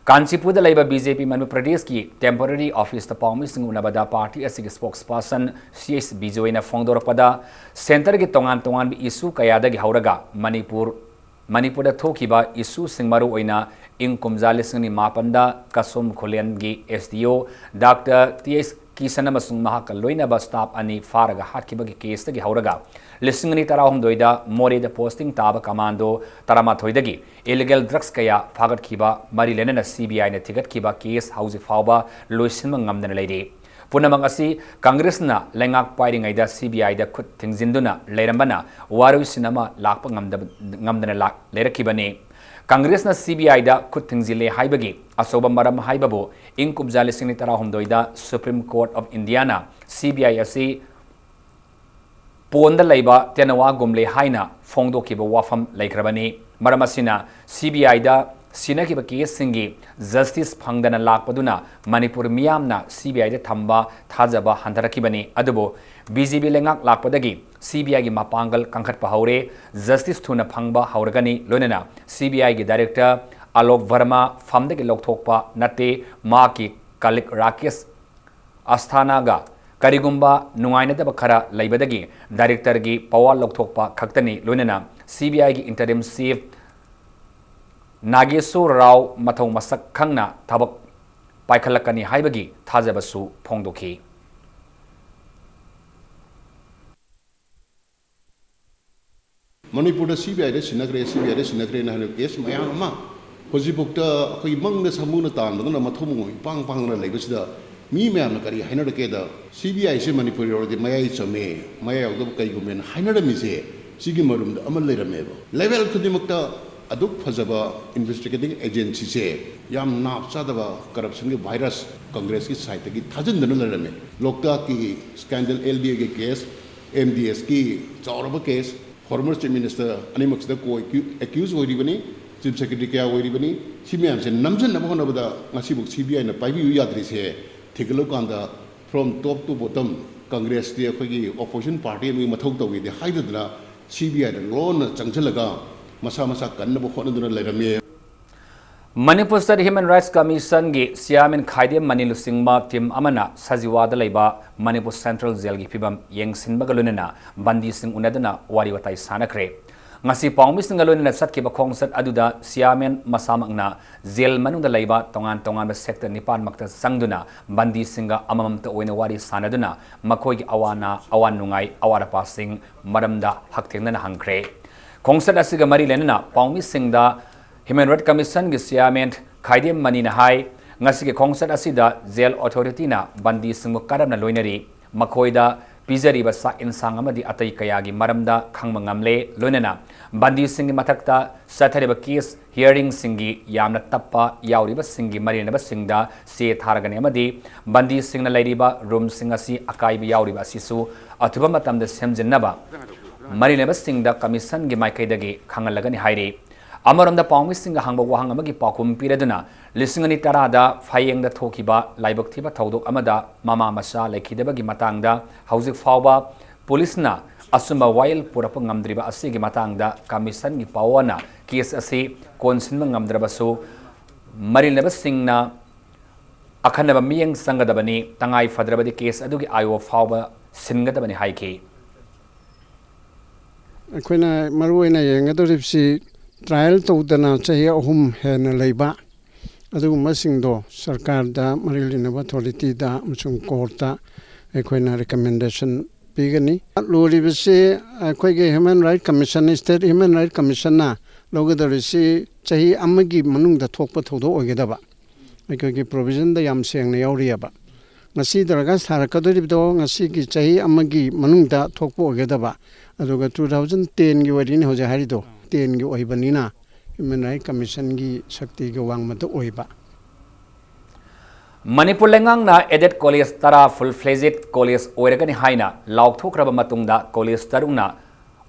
ꯀꯥꯟꯆꯤꯄꯨꯔꯗ ꯂꯩꯕ BJP ꯃꯅꯤꯄꯨꯔ ꯄ꯭ꯔꯗꯦꯁꯀꯤ temporary officeꯇ ꯄꯥꯎꯃꯤꯁꯤꯡ ꯎꯅꯕꯗ party ꯑꯁꯤꯒꯤ spokesperson C H ꯕꯤꯖꯣꯏꯅ ꯐꯣꯡꯗꯣꯔꯛꯄꯗ centreꯒꯤ ꯇꯣꯉꯥꯟ ꯇꯣꯉꯥꯟꯕ issue ꯀꯌꯥꯗꯒꯤ ꯍꯧꯔꯒ ꯃꯅꯤꯄꯨꯔ ꯃꯅꯤꯄꯨꯔꯗ ꯊꯣꯛꯈꯤꯕ issueꯁꯤꯡ ꯃꯔꯨꯑꯣꯏꯅ ꯏꯪ ꯀꯨꯝꯖꯥ ꯂꯤꯁꯤꯡ ꯑꯅꯤ ꯃꯥꯄꯟꯗ ꯀꯁꯣꯝ ꯈꯨꯂꯦꯟꯒꯤ SDO Doctor T H Kisan ꯑꯃꯁꯨꯡ ꯃꯍꯥꯛꯀ ꯂꯣꯏꯅꯕ staff ꯑꯅꯤ ꯐꯥꯔꯒ ꯍꯥꯠꯈꯤꯕꯒꯤ caseꯇꯒꯤ ꯍꯧꯔꯒ ꯂꯤꯁꯤꯡ ꯑꯅꯤ ꯇꯔꯥꯍꯨꯝꯗꯣꯏꯗ ꯃꯣꯔꯦꯗ posting ꯇꯥꯕ commando ꯇꯔꯥꯃꯥꯊꯣꯏꯗꯒꯤ illegal drugs ꯀꯌꯥ ꯐꯥꯒꯠꯈꯤꯕ ꯃꯔꯤ ꯂꯩꯅꯅ CBIꯅ ꯊꯤꯒꯠꯈꯤꯕ case ꯍꯧꯖꯤꯛ ꯐꯥꯎꯕ ꯂꯣꯏꯁꯤꯟꯕ ꯉꯝꯗꯅ ꯂꯩꯔꯤ꯫ ꯄꯨꯝꯅꯃꯛ ꯑꯁꯤ ꯀꯪꯒ꯭ꯔꯦꯁꯅ ꯂꯩꯉꯥꯛ ꯄꯥꯏꯔꯤꯉꯩꯗ CBIꯗ ꯈꯨꯠ ꯊꯤꯡꯖꯤꯟꯗꯨꯅ ꯂꯩꯔꯝꯕꯅ ꯋꯥꯔꯣꯏꯁꯤꯟ ꯑꯃ ꯂꯥꯛꯄ ꯉꯝꯗꯕ-, ꯉꯝꯗꯅ ꯂꯥꯛ-, ꯂꯩꯔꯛꯈꯤꯕꯅꯤ꯫ ꯀꯪꯒ꯭ꯔꯦꯁꯅ CBIꯗ ꯈꯨꯠ ꯊꯤꯡꯖꯤꯜꯂꯦ ꯍꯥꯏꯕꯒꯤ ꯑꯆꯧꯕ ꯃꯔꯝ ꯍꯥꯏꯕꯕꯨ ꯏꯪ ꯀꯨꯝꯖꯥ ꯂꯤꯁꯤꯡ ꯑꯅꯤ ꯇꯔꯥꯍꯨꯝꯗꯣꯏꯗ Supreme Court of Indiaꯅ CBI ꯑꯁꯤ ꯄꯣꯟꯗ ꯂꯩꯕ ꯇꯦꯅꯋꯥꯒꯨꯝꯂꯦ ꯍꯥꯏꯅ ꯐꯣꯡꯗꯣꯛꯈꯤꯕ ꯋꯥꯐꯝ ꯂꯩꯈ꯭ꯔꯕꯅꯤ꯫ ꯃꯔꯝ ꯑꯁꯤꯅ CBIꯗ ꯁꯤꯟꯅꯈꯤꯕ ꯀꯦꯁꯁꯤꯡꯒꯤ ꯖꯁꯇꯤꯁ ꯐꯪꯗꯅ ꯂꯥꯛꯄꯗꯨꯅ ꯃꯅꯤꯄꯨꯔ ꯃꯤꯌꯥꯝꯅ ꯁꯤ ꯕꯤ ꯑꯥꯏꯗ ꯊꯝꯕ ꯊꯥꯖꯕ ꯍꯟꯊꯔꯛꯈꯤꯕꯅꯤ꯫ ꯑꯗꯨꯕꯨ ꯕꯤ ꯖꯦ ꯄꯤ ꯂꯩꯉꯥꯛ ꯂꯥꯛꯄꯗꯒꯤ ꯁꯤ ꯕꯤ ꯑꯥꯏꯒꯤ ꯃꯄꯥꯡꯒꯜ ꯀꯟꯈꯠꯄ ꯍꯧꯔꯦ꯫ ꯖꯁꯇꯤꯁ ꯊꯨꯅ ꯐꯪꯕ ꯍꯧꯔꯒꯅꯤ꯫ ꯂꯣꯏꯅꯅ ꯁꯤ ꯕꯤ ꯑꯥꯏꯒꯤ ꯗꯥꯏꯔꯦꯛꯇꯔ ꯑꯂꯣꯛ ꯚꯔꯃꯥ ꯐꯝꯗꯒꯤ ꯂꯧꯊꯣꯛꯄ ꯅꯠꯇꯦ, ꯃꯍꯥꯛꯀꯤ ꯀꯂꯤꯛ ꯔꯥꯀꯦꯁ ꯑꯁꯊꯥꯅꯥꯒ ꯀꯔꯤꯒꯨꯝꯕ ꯅꯨꯡꯉꯥꯏꯅꯗꯕ ꯈꯔ ꯂꯩꯕꯗꯒꯤ ꯗꯥꯏꯔꯦꯛꯇꯔꯒꯤ ꯄꯋꯥꯔ ꯂꯧꯊꯣꯛꯄ ꯈꯛꯇꯅꯤ꯫ ꯂꯣꯏꯅꯅ ꯁꯤ ꯕꯤ ꯑꯥꯏꯒꯤ ꯏꯟꯇꯔꯤꯝ ꯆꯤꯐ ꯅꯥꯒꯦꯁꯣꯔ ꯔꯥꯎ ꯃꯊꯧ ꯃꯁꯛ ꯈꯪꯅ ꯊꯕꯛ ꯄꯥꯏꯈꯠꯂꯛꯀꯅꯤ ꯍꯥꯏꯕꯒꯤ ꯊꯥꯖꯕꯁꯨ ꯐꯣꯡꯗꯣꯛꯈꯤ꯫ ꯃꯅꯤꯄꯨꯔꯗ ꯁꯤ ꯕꯤ ꯑꯥꯏꯗ ꯁꯤꯟꯅꯈ꯭ꯔꯦ, ꯁꯤ ꯕꯤ ꯑꯥꯏꯗ ꯁꯤꯟꯅꯈ꯭ꯔꯦꯅ ꯍꯥꯏꯅ ꯀꯦꯁ ꯃꯌꯥꯝ ꯑꯃ ꯍꯧꯖꯤꯛꯐꯥꯎꯗ ꯑꯩꯈꯣꯏꯒꯤ ꯃꯪꯗ ꯁꯥꯃꯨꯅ ꯇꯥꯟꯕꯗꯧꯅ ꯃꯊꯧ ꯃꯉꯣꯟ ꯏꯄꯥꯡ ꯄꯥꯡꯗꯅ ꯂꯩꯕꯁꯤꯗ ꯃꯤ ꯃꯌꯥꯝꯅ ꯀꯔꯤ ꯍꯥꯏꯅꯔꯛꯀꯦꯗ, ꯁꯤ ꯕꯤ ꯑꯥꯏꯁꯦ ꯃꯅꯤꯄꯨꯔ ꯌꯧꯔꯗꯤ ꯃꯌꯥꯏ ꯆꯝꯃꯦ, ꯃꯌꯥꯏ ꯌꯧꯗꯕ ꯀꯩꯒꯨꯝꯃꯦꯅ ꯍꯥꯏꯅꯔꯝꯃꯤꯁꯦ ꯁꯤꯒꯤ ꯃꯔꯨꯝꯗ ꯑꯃ ꯂꯩꯔꯝꯃꯦꯕ꯫ ꯂꯦꯚꯦꯜ ꯈꯨꯗꯤꯡꯃꯛꯇ ꯑꯗꯨꯛ ꯐꯖꯕ ꯏꯟꯚꯦꯁꯇꯤꯒꯦꯇꯤꯡ ꯑꯦꯖꯦꯟꯁꯤꯁꯦ ꯌꯥꯝ ꯅꯥꯞ ꯆꯥꯗꯕ ꯀꯔꯞꯁꯟꯒꯤ ꯚꯥꯏꯔꯁ ꯀꯪꯒ꯭ꯔꯦꯁꯀꯤ ꯁꯥꯏꯠꯇꯒꯤ ꯊꯥꯖꯤꯟꯗꯨꯅ ꯂꯩꯔꯝꯃꯦ꯫ ꯂꯣꯛꯇꯥꯛꯀꯤ ꯁ꯭ꯀꯦꯟꯗꯜ, ꯑꯦꯜ ꯗꯤ ꯑꯦꯒꯤ ꯀꯦꯁ, ꯑꯦꯝ ꯗꯤ ꯑꯦꯁꯀꯤ ꯆꯥꯎꯔꯕ ꯀꯦꯁ, ꯐꯣꯔꯃꯔ ꯆꯤꯐ ꯃꯤꯅꯤꯁꯇꯔ ꯑꯅꯤꯃꯛꯁꯤꯗ ꯀꯣ ꯑꯦꯀ꯭ꯌꯨ-, ꯑꯦꯀ꯭ꯌꯨꯁ ꯑꯣꯏꯔꯤꯕꯅꯤ, ꯆꯤꯐ ꯁꯦꯀ꯭ꯔꯦꯇꯔꯤ ꯀꯌꯥ ꯑꯣꯏꯔꯤꯕꯅꯤ꯫ ꯁꯤ ꯃꯌꯥꯝꯁꯦ ꯅꯝꯁꯤꯟꯅꯕ ꯍꯣꯠꯅꯕꯗ ꯉꯁꯤꯕꯨꯛ ꯁꯤ ꯕꯤ ꯑꯥꯏꯅ ꯄꯥꯏꯕꯤꯌꯨ ꯌꯥꯗ꯭ꯔꯤꯁꯦ ꯊꯤꯒꯠꯂꯨꯀꯥꯟꯗ from top to bottom ꯀꯪꯒ꯭ꯔꯦꯁꯇꯤ ꯑꯩꯈꯣꯏꯒꯤ ꯑꯣꯄꯣꯖꯤꯁꯟ ꯄꯥꯔꯇꯤ ꯑꯃꯒꯤ ꯃꯊꯧ ꯇꯧꯏꯗꯤ ꯍꯥꯏꯗꯗꯅ ꯁꯤ ꯕꯤ ꯑꯥꯏꯗ ꯂꯣꯟꯅ ꯆꯪꯁꯤꯜꯂꯒ ꯃꯁꯥ ꯃꯁꯥ ꯀꯟꯅꯕ ꯍꯣꯠꯅꯗꯨꯅ ꯂꯩꯔꯝꯃꯤ꯫ ꯃꯅꯤꯄꯨꯔ ꯁ꯭ꯇꯦꯠ ꯍ꯭ꯌꯨꯃꯦꯟ ꯔꯥꯏꯠꯁ ꯀꯃꯤꯁꯟꯒꯤ ꯆꯤꯌꯥꯔꯃꯦꯟ ꯈꯥꯏꯗꯦꯝ ꯃꯅꯤ ꯂꯨꯆꯤꯡꯕ ꯇꯤꯝ ꯑꯃꯅ ꯁꯖꯤꯋꯥꯗ ꯂꯩꯕ ꯃꯅꯤꯄꯨꯔ ꯁꯦꯟꯇ꯭ꯔꯦꯜ ꯖꯦꯜꯒꯤ ꯐꯤꯕꯝ ꯌꯦꯡꯁꯤꯟꯕꯒ ꯂꯣꯏꯅꯅ ꯕꯟꯗꯤꯁꯤꯡ ꯎꯅꯗꯨꯅ ꯋꯥꯔꯤ ꯋꯥꯇꯥꯏ ꯁꯥꯟꯅꯈ꯭ꯔꯦ꯫ ꯉꯁꯤ ꯄꯥꯎꯃꯤꯁꯤꯡꯒ ꯂꯣꯏꯅꯅ ꯆꯠꯈꯤꯕ ꯈꯣꯡꯆꯠ ꯑꯗꯨꯗ ꯆꯤꯌꯥꯔꯃꯦꯟ ꯃꯁꯥꯃꯛꯅ ꯖꯦꯜ ꯃꯅꯨꯡꯗ ꯂꯩꯕ ꯇꯣꯉꯥꯟ ꯇꯣꯉꯥꯟꯕ ꯁꯦꯛꯇꯔ ꯅꯤꯄꯥꯟꯃꯛꯇ ꯆꯪꯗꯨꯅ ꯕꯟꯗꯤꯁꯤꯡꯒ ꯑꯃꯃꯝꯇ ꯑꯣꯏꯅ ꯋꯥꯔꯤ ꯁꯥꯟꯅꯗꯨꯅ ꯃꯈꯣꯏꯒꯤ ꯑꯋꯥ ꯑꯅꯥ, ꯑꯋꯥ ꯅꯨꯡꯉꯥꯏ, ꯑꯋꯥꯠ ꯑꯄꯥꯁꯤꯡ ꯃꯔꯝꯗ ꯍꯛꯊꯦꯡꯅꯅ ꯍꯪꯈ꯭ꯔꯦ꯫ ꯈꯣꯡꯆꯠ ꯑꯁꯤꯒ ꯃꯔꯤ ꯂꯩꯅꯅ ꯄꯥꯎꯃꯤꯁꯤꯡꯗ ꯍ꯭ꯌꯨꯃꯦꯟ ꯔꯥꯏꯠ ꯀꯃꯤꯁꯟꯒꯤ ꯆꯤꯌꯥꯔꯃꯦꯟ ꯈꯥꯏꯗꯦꯝ ꯃꯅꯤꯅ ꯍꯥꯏ, ꯉꯁꯤꯒꯤ ꯈꯣꯡꯆꯠ ꯑꯁꯤꯗ ꯖꯦꯜ ꯑꯣꯊꯣꯔꯤꯇꯤꯅ ꯕꯟꯗꯤꯁꯤꯡꯕꯨ ꯀꯔꯝꯅ ꯂꯣꯏꯅꯔꯤ, ꯃꯈꯣꯏꯗ ꯄꯤꯖꯔꯤꯕ ꯆꯥꯛ ꯏꯟꯁꯥꯡ ꯑꯃꯗꯤ ꯑꯇꯩ ꯀꯌꯥꯒꯤ ꯃꯔꯝꯗ ꯈꯪꯕ ꯉꯝꯂꯦ꯫ ꯂꯣꯏꯅꯅ ꯕꯟꯗꯤꯁꯤꯡꯒꯤ ꯃꯊꯛꯇ ꯆꯠꯊꯔꯤꯕ ꯀꯦꯁ ꯍꯤꯌꯥꯔꯤꯡꯁꯤꯡꯒꯤ ꯌꯥꯝꯅ ꯇꯞꯄ ꯌꯥꯎꯔꯤꯕꯁꯤꯡꯒꯤ ꯃꯔꯤ ꯂꯩꯅꯕꯁꯤꯡꯗ ꯆꯦ ꯊꯥꯔꯒꯅꯤ ꯑꯃꯗꯤ ꯕꯟꯗꯤꯁꯤꯡꯅ ꯂꯩꯔꯤꯕ ꯔꯨꯝꯁꯤꯡ ꯑꯁꯤ ꯑꯀꯥꯏꯕ ꯌꯥꯎꯔꯤꯕ ꯑꯁꯤꯁꯨ ꯑꯊꯨꯕ ꯃꯇꯝꯗ ꯁꯦꯝꯖꯤꯟꯅꯕ ꯃꯔꯤ ꯂꯩꯅꯕꯁꯤꯡꯗ ꯀꯃꯤꯁꯟꯒꯤ ꯃꯥꯏꯀꯩꯗꯒꯤ ꯈꯪꯍꯜꯂꯒꯅꯤ ꯍꯥꯏꯔꯤ꯫ ꯑꯃꯔꯣꯝꯗ ꯄꯥꯎꯃꯤꯁꯤꯡꯒ ꯍꯪꯕ ꯋꯥꯍꯪ ꯑꯃꯒꯤ ꯄꯥꯎꯈꯨꯝ ꯄꯤꯔꯗꯨꯅ, ꯂꯤꯁꯤꯡ ꯑꯅꯤ ꯇꯔꯥꯗ ꯐꯌꯦꯡꯗ ꯊꯣꯛꯈꯤꯕ ꯂꯥꯏꯕꯛ ꯊꯤꯕ ꯊꯧꯗꯣꯛ ꯑꯃꯗ ꯃꯃꯥ ꯃꯆꯥ ꯂꯩꯈꯤꯗꯕꯒꯤ ꯃꯇꯥꯡꯗ ꯍꯧꯖꯤꯛ ꯐꯥꯎꯕ ꯄꯨꯂꯤꯁꯅ ꯑꯆꯨꯝꯕ ꯋꯥꯌꯦꯜ ꯄꯨꯔꯛꯄ ꯉꯝꯗ꯭ꯔꯤꯕ ꯑꯁꯤꯒꯤ ꯃꯇꯥꯡꯗ ꯀꯃꯤꯁꯟꯒꯤ ꯄꯥꯋꯔꯅ ꯀꯦꯁ ꯑꯁꯤ ꯀꯣꯟꯁꯤꯟꯕ ꯉꯝꯗ꯭ꯔꯕꯁꯨ, ꯃꯔꯤ ꯂꯩꯅꯕꯁꯤꯡꯅ ꯑꯈꯟꯅꯕ ꯃꯤꯠꯌꯦꯡ ꯆꯪꯒꯗꯕꯅꯤ, ꯇꯉꯥꯏ ꯐꯗ꯭ꯔꯕꯗꯤ ꯀꯦꯁ ꯑꯗꯨꯒꯤ ꯑꯥꯏ ꯑꯣ ꯐꯥꯎꯕ ꯁꯤꯟꯒꯗꯕꯅꯤ ꯍꯥꯏꯈꯤ꯫ ꯑꯩꯈꯣꯏꯅ ꯃꯔꯨ ꯑꯣꯏꯅ ꯌꯦꯡꯒꯗꯧꯔꯤꯕꯁꯤ ꯇ꯭ꯔꯥꯏꯌꯦꯜ ꯇꯧꯗꯅ ꯆꯍꯤ ꯑꯍꯨꯝ ꯍꯦꯟꯅ ꯂꯩꯕ ꯑꯗꯨꯒꯨꯝꯕꯁꯤꯡꯗꯣ ꯁꯔꯀꯥꯔꯗ, ꯃꯔꯤ ꯂꯩꯅꯕ ꯑꯣꯊꯣꯔꯤꯇꯤꯗ ꯑꯃꯁꯨꯡ ꯀꯣꯔꯠꯇ ꯑꯩꯈꯣꯏꯅ ꯔꯤꯀꯃꯦꯟꯗꯦꯁꯟ ꯄꯤꯒꯅꯤ꯫ ꯂꯨꯔꯤꯕꯁꯤ ꯑꯩꯈꯣꯏꯒꯤ human right commission, state human right ꯀꯃꯤꯁꯟꯅ ꯂꯧꯒꯗꯧꯔꯤꯁꯤ ꯆꯍꯤ ꯑꯃꯒꯤ ꯃꯅꯨꯡꯗ ꯊꯣꯛꯄ ꯊꯧꯗꯣꯛ ꯑꯣꯏꯒꯗꯕ꯫ ꯑꯩꯈꯣꯏꯒꯤ ꯄ꯭ꯔꯣꯕꯤꯖꯟꯗ ꯌꯥꯝ ꯁꯦꯡꯅ ꯌꯥꯎꯔꯤꯑꯕ꯫ ꯉꯁꯤ ꯗꯔꯀꯥꯔ ꯁꯥꯔꯛꯀꯗꯧꯔꯤꯕꯗꯣ ꯉꯁꯤꯒꯤ ꯆꯍꯤ ꯑꯃꯒꯤ ꯃꯅꯨꯡꯗ ꯊꯣꯛꯄ ꯑꯣꯏꯒꯗꯕ, ꯑꯗꯨꯒ ꯇꯨ ꯊꯥꯎꯖꯟ ꯇꯦꯟꯒꯤ ꯑꯣꯏꯔꯤꯅꯤ ꯍꯧꯖꯤꯛ ꯍꯥꯏꯔꯤꯗꯣ, ꯇꯦꯟꯒꯤ ꯑꯣꯏꯕꯅꯤꯅ ꯍ꯭ꯌꯨꯃꯦꯟ ꯔꯥꯏꯠ ꯀꯃꯤꯁꯟꯒꯤ ꯁꯛꯇꯤꯒ ꯋꯥꯡꯃꯗ ꯑꯣꯏꯕ꯫ ꯃꯅꯤꯄꯨꯔ ꯂꯩꯉꯥꯛꯅ ꯑꯦꯗꯦꯗ ꯀꯣꯂꯦꯖ ꯇꯔꯥ ꯐꯨꯜ ꯐ꯭ꯂꯦꯖꯦꯗ ꯀꯣꯂꯦꯖ ꯑꯣꯏꯔꯒꯅꯤ ꯍꯥꯏꯅ ꯂꯥꯎꯊꯣꯛꯈ꯭ꯔꯕ ꯃꯇꯨꯡꯗ ꯀꯣꯂꯦꯖ ꯇꯔꯨꯛꯅ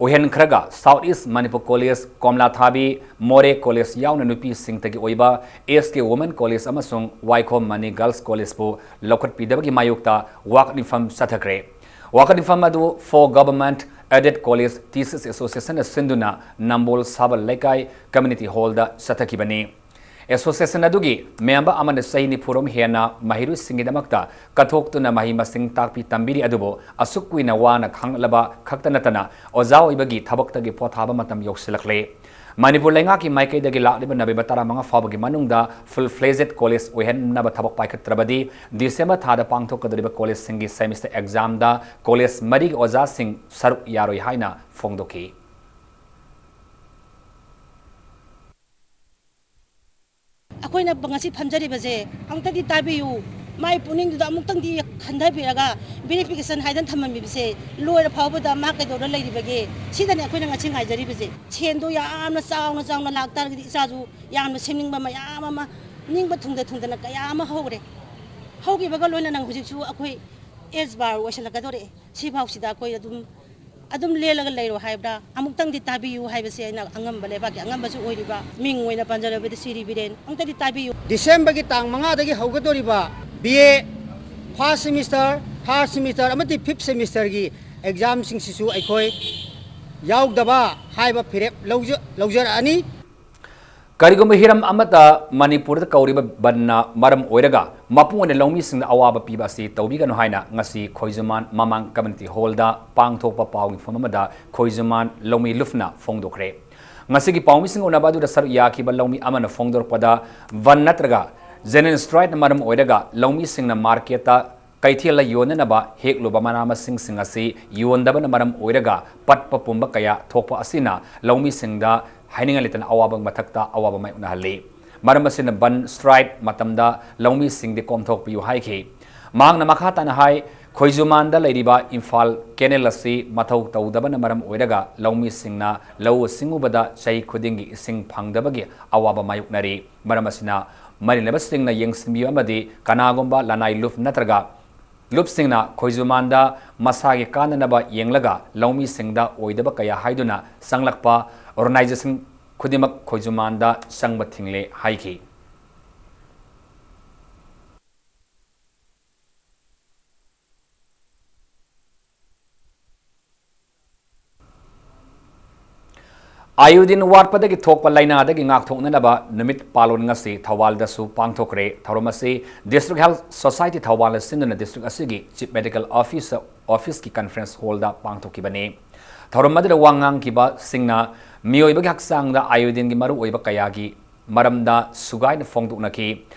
ꯑꯣꯏꯍꯟꯈ꯭ꯔꯒ ꯁꯥꯎꯠ ꯏꯁ ꯃꯅꯤꯄꯨꯔ ꯀꯣꯂꯦꯖ, ꯀꯣꯝꯂꯥꯊꯥꯕꯤ, ꯃꯣꯔꯦ ꯀꯣꯂꯦꯖ ꯌꯥꯎꯅ ꯅꯨꯄꯤꯁꯤꯡꯇꯒꯤ ꯑꯣꯏꯕ ꯑꯦꯁ ꯀꯦ ꯋꯨꯃꯦꯟ ꯀꯣꯂꯦꯖ ꯑꯃꯁꯨꯡ ꯋꯥꯏꯈꯣꯝ ꯃꯅꯤ ꯒꯔꯜꯁ ꯀꯣꯂꯦꯖꯄꯨ ꯂꯧꯈꯠꯄꯤꯗꯕꯒꯤ ꯃꯥꯌꯣꯛꯇ ꯋꯥꯀꯠ ꯃꯤꯐꯝ ꯆꯠꯊꯈ꯭ꯔꯦ꯫ ꯋꯥꯀꯠ ꯃꯤꯐꯝ ꯑꯗꯨ for government aided college teachers ꯑꯦꯁꯣꯁꯤꯌꯦꯁꯟꯅ ꯁꯤꯟꯗꯨꯅ ꯅꯝꯕꯣꯜ ꯁꯥꯕꯜ ꯂꯩꯀꯥꯏ ꯀꯝꯃ꯭ꯌꯨꯅꯤꯇꯤ ꯍꯣꯜꯗ ꯆꯠꯊꯈꯤꯕꯅꯤ꯫ ꯑꯦꯁꯣꯁꯤꯌꯦꯁꯟ ꯑꯗꯨꯒꯤ ꯃꯦꯝꯕꯔ ꯑꯃꯅ ꯆꯍꯤ ꯅꯤꯐꯨꯔꯣꯝ ꯍꯦꯟꯅ ꯃꯍꯩꯔꯣꯏꯁꯤꯡꯒꯤꯗꯃꯛꯇ ꯀꯠꯊꯣꯛꯇꯨꯅ ꯃꯍꯩ ꯃꯁꯤꯡ ꯇꯥꯛꯄꯤ ꯇꯝꯕꯤꯔꯤ, ꯑꯗꯨꯕꯨ ꯑꯁꯨꯛ ꯀꯨꯏꯅ ꯋꯥꯅ ꯈꯥꯡꯂꯕ ꯈꯛꯇ ꯅꯠꯇꯅ ꯑꯣꯖꯥ ꯑꯣꯏꯕꯒꯤ ꯊꯕꯛꯇꯒꯤ ꯄꯣꯊꯥꯕ ꯃꯇꯝ ꯌꯧꯁꯤꯜꯂꯛꯂꯦ꯫ ꯃꯅꯤꯄꯨꯔ ꯂꯩꯉꯥꯛꯀꯤ ꯃꯥꯏꯀꯩꯗꯒꯤ ꯂꯥꯛꯂꯤꯕ ꯅꯕꯦꯝꯕꯔ ꯇꯔꯥꯃꯉꯥ ꯐꯥꯎꯕꯒꯤ ꯃꯅꯨꯡꯗ ꯐꯨꯜ ꯐ꯭ꯂꯦꯖꯦꯗ ꯀꯣꯂꯦꯖ ꯑꯣꯏꯍꯟꯅꯕ ꯊꯕꯛ ꯄꯥꯏꯈꯠꯇ꯭ꯔꯕꯗꯤ ꯗꯤꯁꯦꯝꯕꯔ ꯊꯥꯗ ꯄꯥꯡꯊꯣꯛꯀꯗꯧꯔꯤꯕ ꯀꯣꯂꯦꯖꯁꯤꯡꯒꯤ ꯁꯦꯃꯤꯁꯇꯔ ꯑꯦꯛꯖꯥꯝꯗ ꯀꯣꯂꯦꯖ ꯃꯔꯤꯒꯤ ꯑꯣꯖꯥꯁꯤꯡ ꯁꯔꯨꯛ ꯌꯥꯔꯣꯏ ꯍꯥꯏꯅ ꯐꯣꯡꯗꯣꯛꯈꯤ꯫ ꯑꯩꯈꯣꯏꯅ ꯉꯁꯤ ꯐꯝꯖꯔꯤꯕꯁꯦ ꯑꯃꯨꯛꯇꯗꯤ ꯇꯥꯕꯤꯌꯨ꯫ ꯃꯥꯏ ꯄꯨꯛꯅꯤꯡꯗꯨꯗ ꯑꯃꯨꯛꯇꯪꯗꯤ ꯈꯟꯊꯕꯤꯔꯒ ꯚꯦꯔꯤꯐꯤꯀꯦꯁꯟ ꯍꯥꯏꯗꯅ ꯊꯝꯃꯝꯃꯤꯕꯁꯦ ꯂꯣꯏꯔ ꯐꯥꯎꯕꯗ ꯃꯥ ꯀꯩꯗꯧꯔ ꯂꯩꯔꯤꯕꯒꯦ? ꯁꯤꯗꯅꯦ ꯑꯩꯈꯣꯏꯅ ꯉꯁꯤ ꯉꯥꯏꯖꯔꯤꯕꯁꯦ꯫ ꯁꯦꯟꯗꯣ ꯌꯥꯝꯅ ꯆꯥꯎꯅ ꯆꯥꯎꯅ ꯂꯥꯛꯇꯥꯔꯒꯗꯤ ꯏꯆꯥꯁꯨ ꯌꯥꯝꯅ ꯁꯦꯝꯅꯤꯡꯕ ꯃꯌꯥꯝ ꯑꯃ, ꯅꯤꯡꯕ ꯊꯨꯡꯗ ꯊꯨꯡꯗꯅ ꯀꯌꯥ ꯑꯃ ꯍꯧꯔꯦ꯫ ꯍꯧꯈꯤꯕꯒ ꯂꯣꯏꯅꯅ ꯍꯧꯖꯤꯛꯁꯨ ꯑꯩꯈꯣꯏ ꯑꯦꯖ ꯕꯥꯔ ꯑꯣꯏꯁꯜꯂꯛꯀꯗꯧꯔꯛꯑꯦ꯫ ꯁꯤꯐꯥꯎꯁꯤꯗ ꯑꯩꯈꯣꯏ ꯑꯗꯨꯝ ꯑꯗꯨꯝ ꯂꯦꯜꯂꯒ ꯂꯩꯔꯣ ꯍꯥꯏꯕ꯭ꯔꯥ? ꯑꯃꯨꯛꯇꯪꯗꯤ ꯇꯥꯕꯤꯌꯨ ꯍꯥꯏꯕꯁꯦ ꯑꯩꯅ ꯑꯉꯝꯕ ꯂꯩꯕꯥꯛꯀꯤ ꯑꯉꯝꯕꯁꯨ ꯑꯣꯏꯔꯤꯕ ꯃꯤꯡ ꯑꯣꯏꯅ ꯄꯟꯖꯔꯕꯗ ꯁꯤꯔꯤ ꯕꯤꯔꯦꯟ, ꯑꯃꯨꯛꯇꯗꯤ ꯇꯥꯕꯤꯌꯨ꯫ ꯗꯤꯁꯦꯝꯕꯔꯒꯤ ꯇꯥꯡ ꯃꯉꯥꯗꯒꯤ ꯍꯧꯒꯗꯧꯔꯤꯕ B A first semester, third semester ꯑꯃꯗꯤ fifth semesterꯒꯤ examꯁꯤꯡꯁꯤꯁꯨ ꯑꯩꯈꯣꯏ ꯌꯥꯎꯗꯕ ꯍꯥꯏꯕ ꯐꯤꯔꯦꯞ ꯂꯧꯖ-, ꯂꯧꯖꯔꯛꯑꯅꯤ꯫ ꯀꯔꯤꯒꯨꯝꯕ ꯍꯤꯔꯝ ꯑꯃꯠꯇ ꯃꯅꯤꯄꯨꯔꯗ ꯀꯧꯔꯤꯕ ꯕꯟꯅ ꯃꯔꯝ ꯑꯣꯏꯔꯒ ꯃꯄꯨꯡ ꯑꯣꯏꯅ ꯂꯧꯃꯤꯁꯤꯡꯗ ꯑꯋꯥꯕ ꯄꯤꯕ ꯑꯁꯤ ꯇꯧꯕꯤꯒꯅꯨ ꯍꯥꯏꯅ ꯉꯁꯤ ꯈꯣꯏꯖꯨꯃꯥꯟ ꯃꯃꯥꯡ community hallꯗ ꯄꯥꯡꯊꯣꯛꯄ ꯄꯥꯎ ꯃꯤꯐꯝ ꯑꯃꯗ ꯈꯣꯏꯖꯨꯃꯥꯟ ꯂꯧꯃꯤ ꯂꯨꯞꯅ ꯐꯣꯡꯗꯣꯛꯈ꯭ꯔꯦ꯫ ꯉꯁꯤꯒꯤ ꯄꯥꯎꯃꯤꯁꯤꯡ ꯎꯅꯕ ꯑꯗꯨꯗ ꯁꯔꯨꯛ ꯌꯥꯈꯤꯕ ꯂꯧꯃꯤ ꯑꯃꯅ ꯐꯣꯡꯗꯣꯔꯛꯄꯗ, ꯕꯟ ꯅꯠꯇ꯭ꯔꯒ general strikeꯅ ꯃꯔꯝ ꯑꯣꯏꯔꯒ ꯂꯧꯃꯤꯁꯤꯡꯅ marketꯇ ꯀꯩꯊꯦꯜꯗ ꯌꯣꯟꯅꯅꯕ ꯍꯦꯛꯂꯨꯕ ꯃꯅꯥ ꯃꯁꯤꯡꯁꯤꯡ ꯑꯁꯤ ꯌꯣꯟꯗꯕꯅ ꯃꯔꯝ ꯑꯣꯏꯔꯒ ꯄꯠꯄ ꯄꯨꯝꯕ ꯀꯌꯥ ꯊꯣꯛꯄ ꯑꯁꯤꯅ ꯂꯧꯃꯤꯁꯤꯡꯗ ꯍꯥꯏꯅꯤꯡꯉꯥꯏ ꯂꯩꯇꯅ ꯑꯋꯥꯕ ꯃꯊꯛꯇ ꯑꯋꯥꯕ ꯃꯥꯌꯣꯛꯅꯍꯜꯂꯤ꯫ ꯃꯔꯝ ꯑꯁꯤꯅ ꯕꯟ strike ꯃꯇꯝꯗ ꯂꯧꯃꯤꯁꯤꯡꯗꯤ ꯀꯣꯝꯊꯣꯛꯄꯤꯌꯨ ꯍꯥꯏꯈꯤ꯫ ꯃꯍꯥꯛꯅ ꯃꯈꯥ ꯇꯥꯅ ꯍꯥꯏ, ꯈꯣꯏꯖꯨꯃꯥꯟꯗ ꯂꯩꯔꯤꯕ ꯏꯝꯐꯥꯜ canal ꯑꯁꯤ ꯃꯊꯧ ꯇꯧꯗꯕꯅ ꯃꯔꯝ ꯑꯣꯏꯔꯒ ꯂꯧꯃꯤꯁꯤꯡꯅ ꯂꯧꯎ ꯁꯤꯡꯎꯕꯗ ꯆꯍꯤ ꯈꯨꯗꯤꯡꯒꯤ ꯏꯁꯤꯡ ꯐꯪꯗꯕꯒꯤ ꯑꯋꯥꯕ ꯃꯥꯌꯣꯛꯅꯔꯤ꯫ ꯃꯔꯝ ꯑꯁꯤꯅ ꯃꯔꯤ ꯂꯩꯅꯕꯁꯤꯡꯅ ꯌꯦꯡꯁꯤꯟꯕꯤꯌꯨ ꯑꯃꯗꯤ ꯀꯅꯥꯒꯨꯝꯕ ꯂꯅꯥꯏ ꯂꯨꯞ ꯅꯠꯇ꯭ꯔꯒ ꯂꯨꯞꯁꯤꯡꯅ ꯈꯣꯏꯖꯨꯃꯥꯟꯗ ꯃꯁꯥꯒꯤ ꯀꯥꯟꯅꯅꯕ ꯌꯦꯡꯂꯒ ꯂꯧꯃꯤꯁꯤꯡꯗ ꯑꯣꯏꯗꯕ ꯀꯌꯥ ꯍꯥꯏꯗꯨꯅ ꯆꯪꯂꯛꯄ organization ꯈꯨꯗꯤꯡꯃꯛ ꯈꯣꯏꯖꯨꯃꯥꯟꯗ ꯆꯪꯕ ꯊꯤꯡꯂꯦ ꯍꯥꯏꯈꯤ꯫ ꯑꯥꯌꯨꯗꯤꯟ ꯋꯥꯠꯄꯗꯒꯤ ꯊꯣꯛꯄ ꯂꯥꯏꯅꯥꯗꯒꯤ ꯉꯥꯛꯊꯣꯛꯅꯅꯕ ꯅꯨꯃꯤꯠ ꯄꯥꯂꯣꯟ ꯉꯁꯤ ꯊꯧꯕꯥꯜꯗꯁꯨ ꯄꯥꯡꯊꯣꯛꯈ꯭ꯔꯦ꯫ ꯊꯧꯔꯝ ꯑꯁꯤ District Health Society ꯊꯧꯕꯥꯜꯅ ꯁꯤꯟꯗꯨꯅ district ꯑꯁꯤꯒꯤ Chief Medical Officer officeꯀꯤ conference hallꯗ ꯄꯥꯡꯊꯣꯛꯈꯤꯕꯅꯤ꯫ ꯊꯧꯔꯝ ꯑꯗꯨꯗ ꯋꯥ ꯉꯥꯡꯈꯤꯕꯁꯤꯡꯅ ꯃꯤꯑꯣꯏꯕꯒꯤ ꯍꯛꯆꯥꯡꯗ ꯑꯥꯌꯨꯗꯤꯟꯒꯤ ꯃꯔꯨꯑꯣꯏꯕ ꯀꯌꯥꯒꯤ ꯃꯔꯝꯗ ꯁꯨꯒꯥꯏꯅ ꯐꯣꯡꯗꯣꯛꯅꯈꯤ꯫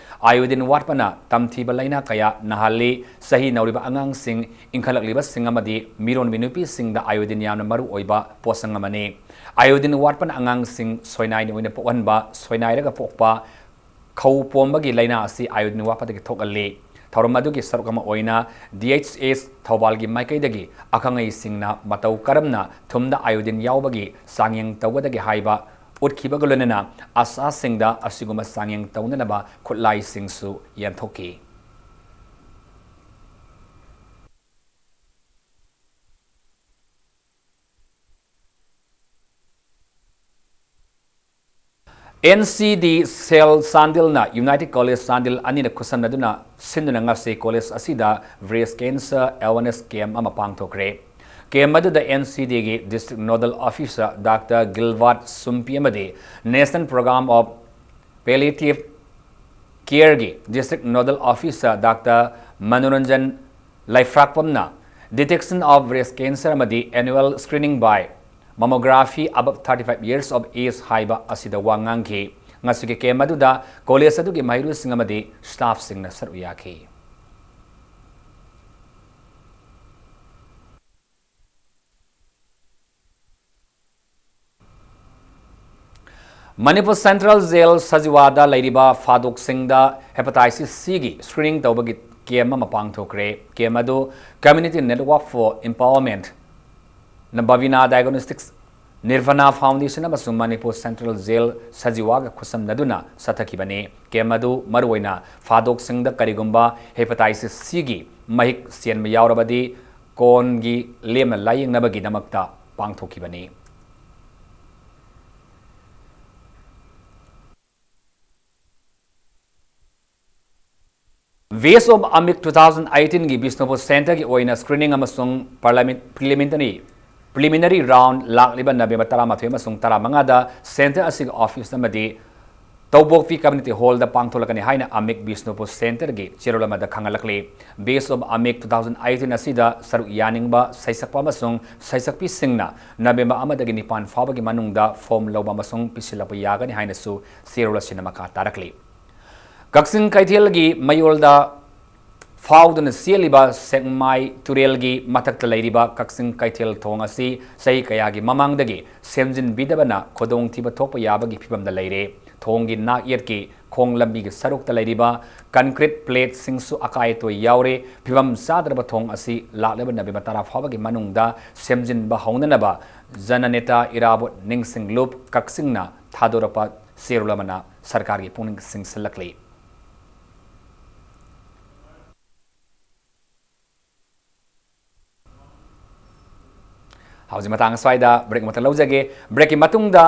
ꯑꯥꯌꯣꯗꯤꯟ ꯋꯥꯠꯄꯅ ꯇꯝꯊꯤꯕ ꯂꯥꯏꯅꯥ ꯀꯌꯥ ꯅꯥꯍꯜꯂꯤ꯫ ꯆꯍꯤ ꯅꯧꯔꯤꯕ ꯑꯉꯥꯡꯁꯤꯡ, ꯏꯟꯈꯠꯂꯛꯂꯤꯕꯁꯤꯡ ꯑꯃꯗꯤ ꯃꯤꯔꯣꯟꯕꯤ ꯅꯨꯄꯤꯁꯤꯡꯗ ꯑꯥꯌꯣꯗꯤꯟ ꯌꯥꯝꯅ ꯃꯔꯨ ꯑꯣꯏꯕ ꯄꯣꯠꯁꯪ ꯑꯃꯅꯤ꯫ ꯑꯥꯌꯣꯗꯤꯟ ꯋꯥꯠꯄꯅ ꯑꯉꯥꯡꯁꯤꯡ ꯁꯣꯏꯅꯥꯏꯅ ꯑꯣꯏꯅ ꯄꯣꯛꯍꯟꯕ, ꯁꯣꯏꯅꯥꯏꯔꯒ ꯄꯣꯛꯄ, ꯈꯧ ꯄꯣꯝꯕꯒꯤ ꯂꯥꯏꯅꯥ ꯑꯁꯤ ꯑꯥꯌꯣꯗꯤꯟ ꯋꯥꯠꯄꯗꯒꯤ ꯊꯣꯛꯍꯜꯂꯤ꯫ ꯊꯧꯔꯝ ꯑꯗꯨꯒꯤ ꯁꯔꯨꯛ ꯑꯃ ꯑꯣꯏꯅ D H S ꯊꯧꯕꯥꯜꯒꯤ ꯃꯥꯏꯀꯩꯗꯒꯤ ꯑꯈꯪ ꯑꯍꯩꯁꯤꯡꯅ ꯃꯇꯧ ꯀꯔꯝꯅ ꯊꯨꯝꯗ ꯑꯥꯌꯣꯗꯤꯟ ꯌꯥꯎꯕꯒꯤ ꯆꯥꯡꯌꯦꯡ ꯇꯧꯒꯗꯒꯦ ꯍꯥꯏꯕ ꯎꯠꯈꯤꯕꯒ ꯂꯣꯏꯅꯅ ꯑꯁꯥꯁꯤꯡꯗ ꯑꯁꯤꯒꯨꯝꯕ ꯆꯥꯡꯌꯦꯡ ꯇꯧꯅꯅꯕ ꯈꯨꯠꯂꯥꯏꯁꯤꯡꯁꯨ ꯌꯦꯟꯊꯣꯛꯈꯤ꯫ ꯑꯦꯟ ꯁꯤ ꯗꯤ ꯁꯦꯜ ꯆꯥꯟꯗꯦꯜꯅ ꯌꯨꯅꯥꯏꯇꯦꯗ ꯀꯣꯂꯦꯖ ꯆꯥꯟꯗꯦꯜ ꯑꯅꯤꯅ ꯈꯨꯠꯁꯝꯅꯗꯨꯅ ꯁꯤꯟꯗꯨꯅ ꯉꯁꯤ ꯀꯣꯂꯦꯖ ꯑꯁꯤꯗ ꯕ꯭ꯔꯦꯁ ꯀꯦꯟꯁꯔ ꯑꯦꯋꯥꯔꯅꯦꯁ ꯀꯦꯝꯞ ꯑꯃ ꯄꯥꯡꯊꯣꯛꯈ꯭ꯔꯦ꯫ ꯀꯦꯝꯞ ꯑꯗꯨꯗ ꯑꯦꯟ ꯁꯤ ꯗꯤꯒꯤ district nodal officer doctor Gilbert Sumpi ꯑꯃꯗꯤ ꯅꯦꯁꯅꯦꯜ ꯄ꯭ꯔꯣꯒ꯭ꯔꯥꯝ ꯑꯣꯐ ꯄꯦꯂꯤꯌꯦꯇꯤꯚ ꯀꯦꯌꯔꯒꯤ district nodal officer doctor Manoranjan ꯂꯩꯐ꯭ꯔꯥꯛꯄꯝꯅ Detection of Breast Cancer ꯑꯃꯗꯤ Annual Screening by Mammography Above Thirty Five Years of Age ꯍꯥꯏꯕ ꯑꯁꯤꯗ ꯋꯥ ꯉꯥꯡꯈꯤ꯫ ꯉꯁꯤꯒꯤ ꯀꯦꯝꯞ ꯑꯗꯨꯗ ꯀꯣꯂꯦꯖ ꯑꯗꯨꯒꯤ ꯃꯍꯩꯔꯣꯏꯁꯤꯡ ꯑꯃꯗꯤ ꯁ꯭ꯇꯥꯐꯁꯤꯡꯅ ꯁꯔꯨꯛ ꯌꯥꯈꯤ꯫ ꯃꯅꯤꯄꯨꯔ ꯁꯦꯟꯇ꯭ꯔꯦꯜ ꯖꯦꯜ ꯁꯖꯤꯋꯥꯗ ꯂꯩꯔꯤꯕ ꯐꯥꯗꯣꯛꯁꯤꯡꯗ ꯍꯦꯄꯥꯇꯥꯏꯇꯤꯁ ꯁꯤꯒꯤ ꯁ꯭ꯀ꯭ꯔꯤꯅꯤꯡ ꯇꯧꯕꯒꯤ ꯀꯦꯝꯞ ꯑꯃ ꯄꯥꯡꯊꯣꯛꯈ꯭ꯔꯦ꯫ ꯀꯦꯝꯞ ꯑꯗꯨ Community Network for Empowerment, ꯅ ꯕꯕꯤꯅꯥ ꯗꯥꯏꯒꯅꯣꯁꯇꯤꯛꯁ, ꯅꯤꯔꯚꯅꯥ ꯐꯥꯎꯟꯗꯦꯁꯟ ꯑꯃꯁꯨꯡ ꯃꯅꯤꯄꯨꯔ ꯁꯦꯟꯇ꯭ꯔꯦꯜ ꯖꯦꯜ ꯁꯖꯤꯋꯥꯒ ꯈꯨꯠꯁꯝꯅꯗꯨꯅ ꯆꯠꯊꯈꯤꯕꯅꯤ꯫ ꯀꯦꯝꯞ ꯑꯗꯨ ꯃꯔꯨꯑꯣꯏꯅ ꯐꯥꯗꯣꯛꯁꯤꯡꯗ ꯀꯔꯤꯒꯨꯝꯕ ꯍꯦꯄꯥꯇꯥꯏꯇꯤꯁ ꯁꯤꯒꯤ ꯃꯍꯤꯛ ꯆꯦꯟꯕ ꯌꯥꯎꯔꯕꯗꯤ ꯀꯣꯟꯒꯤ ꯂꯦꯝꯅ ꯂꯥꯌꯦꯡꯅꯕꯒꯤꯗꯃꯛꯇ ꯄꯥꯡꯊꯣꯛꯈꯤꯕꯅꯤ꯫ Best of Amik two thousand eighteen ꯒꯤ ꯕꯤꯁꯅꯨꯄꯨꯔ ꯁꯦꯟꯇꯔꯒꯤ ꯑꯣꯏꯅ ꯁ꯭ꯀ꯭ꯔꯤꯅꯤꯡ ꯑꯃꯁꯨꯡ ꯄꯥꯔꯂꯥꯃꯦꯟ-, ꯄ꯭ꯔꯤꯂꯤꯃꯤꯅꯔꯤ, ꯄ꯭ꯔꯤꯂꯤꯃꯤꯅꯔꯤ ꯔꯥꯎꯟ ꯂꯥꯛꯂꯤꯕ ꯅꯕꯦꯝꯕꯔ ꯇꯔꯥꯃꯥꯊꯣꯏ ꯑꯃꯁꯨꯡ ꯇꯔꯥꯃꯉꯥꯗ ꯁꯦꯟꯇꯔ ꯑꯁꯤꯒꯤ ꯑꯣꯐꯤꯁ ꯑꯃꯗꯤ ꯇꯧꯕꯣꯛꯄꯤ ꯀꯝꯃ꯭ꯌꯨꯅꯤꯇꯤ ꯍꯣꯜꯗ ꯄꯥꯡꯊꯣꯛꯂꯛꯀꯅꯤ ꯍꯥꯏꯅ ꯑꯃꯤꯛ ꯕꯤꯁꯅꯨꯄꯨꯔ ꯁꯦꯟꯇꯔꯒꯤ ꯆꯦꯔꯣꯜ ꯑꯃꯗ ꯈꯪꯍꯜꯂꯛꯂꯤ꯫ Best of Amik two thousand eighteen ꯑꯁꯤꯗ ꯁꯔꯨꯛ ꯌꯥꯅꯤꯡꯕ ꯁꯩꯁꯛꯄ ꯑꯃꯁꯨꯡ ꯁꯩꯁꯛꯄꯤꯁꯤꯡꯅ ꯅꯕꯦꯝꯕꯔ ꯑꯃꯗꯒꯤ ꯅꯤꯄꯥꯟ ꯐꯥꯎꯕꯒꯤ ꯃꯅꯨꯡꯗ ꯐꯣꯔꯝ ꯂꯧꯕ ꯑꯃꯁꯨꯡ ꯄꯤꯁꯤꯜꯂꯛꯄ ꯌꯥꯒꯅꯤ ꯍꯥꯏꯅꯁꯨ ꯆꯦꯔꯣꯜ ꯑꯁꯤꯅ ꯃꯈꯥ ꯇꯥꯔꯛꯂꯤ꯫ ꯀꯛꯆꯤꯡ ꯀꯩꯊꯦꯜꯒꯤ ꯃꯌꯣꯜꯗ ꯐꯥꯎꯗꯨꯅ ꯆꯦꯜꯂꯤꯕ ꯁꯦꯛꯃꯥꯏ ꯇꯨꯔꯦꯜꯒꯤ ꯃꯊꯛꯇ ꯂꯩꯔꯤꯕ ꯀꯛꯆꯤꯡ ꯀꯩꯊꯦꯜ ꯊꯣꯡ ꯑꯁꯤ ꯆꯍꯤ ꯀꯌꯥꯒꯤ ꯃꯃꯥꯡꯗꯒꯤ ꯁꯦꯝꯖꯤꯟꯕꯤꯗꯕꯅ ꯈꯨꯗꯣꯡꯊꯤꯕ ꯊꯣꯛꯄ ꯌꯥꯕꯒꯤ ꯐꯤꯕꯝꯗ ꯂꯩꯔꯦ꯫ ꯊꯣꯡꯒꯤ ꯅꯥꯛ ꯌꯦꯠꯀꯤ ꯈꯣꯡ ꯂꯝꯕꯤꯒꯤ ꯁꯔꯨꯛꯇ ꯂꯩꯔꯤꯕ ꯀꯟꯀ꯭ꯔꯤꯠ ꯄ꯭ꯂꯦꯠꯁꯤꯡꯁꯨ ꯑꯀꯥꯏ ꯑꯇꯣꯏ ꯌꯥꯎꯔꯦ꯫ ꯐꯤꯕꯝ ꯆꯥꯗ꯭ꯔꯕ ꯊꯣꯡ ꯑꯁꯤ ꯂꯥꯛꯂꯤꯕ ꯅꯕꯦꯝꯕꯔ ꯇꯔꯥ ꯐꯥꯎꯕꯒꯤ ꯃꯅꯨꯡꯗ ꯁꯦꯝꯖꯤꯟꯕ ꯍꯧꯅꯅꯕ ꯖꯅꯅꯦꯇꯥ ꯏꯔꯥꯕꯣꯠ ꯅꯤꯡꯁꯤꯡ ꯂꯨꯞ ꯀꯛꯆꯤꯡꯅ ꯊꯥꯗꯣꯔꯛꯄ ꯆꯦꯔꯣꯜ ꯑꯃꯅ ꯁꯔꯀꯥꯔꯒꯤ ꯄꯨꯛꯅꯤꯡ ꯆꯤꯡꯁꯤꯜꯂꯛꯂꯤ꯫ ꯍꯧꯖꯤꯛ ꯃꯇꯥꯡ ꯑꯁ꯭ꯋꯥꯏꯗ ꯕ꯭ꯔꯦꯛ ꯑꯃꯇ ꯂꯧꯖꯒꯦ꯫ ꯕ꯭ꯔꯦꯛꯀꯤ ꯃꯇꯨꯡꯗ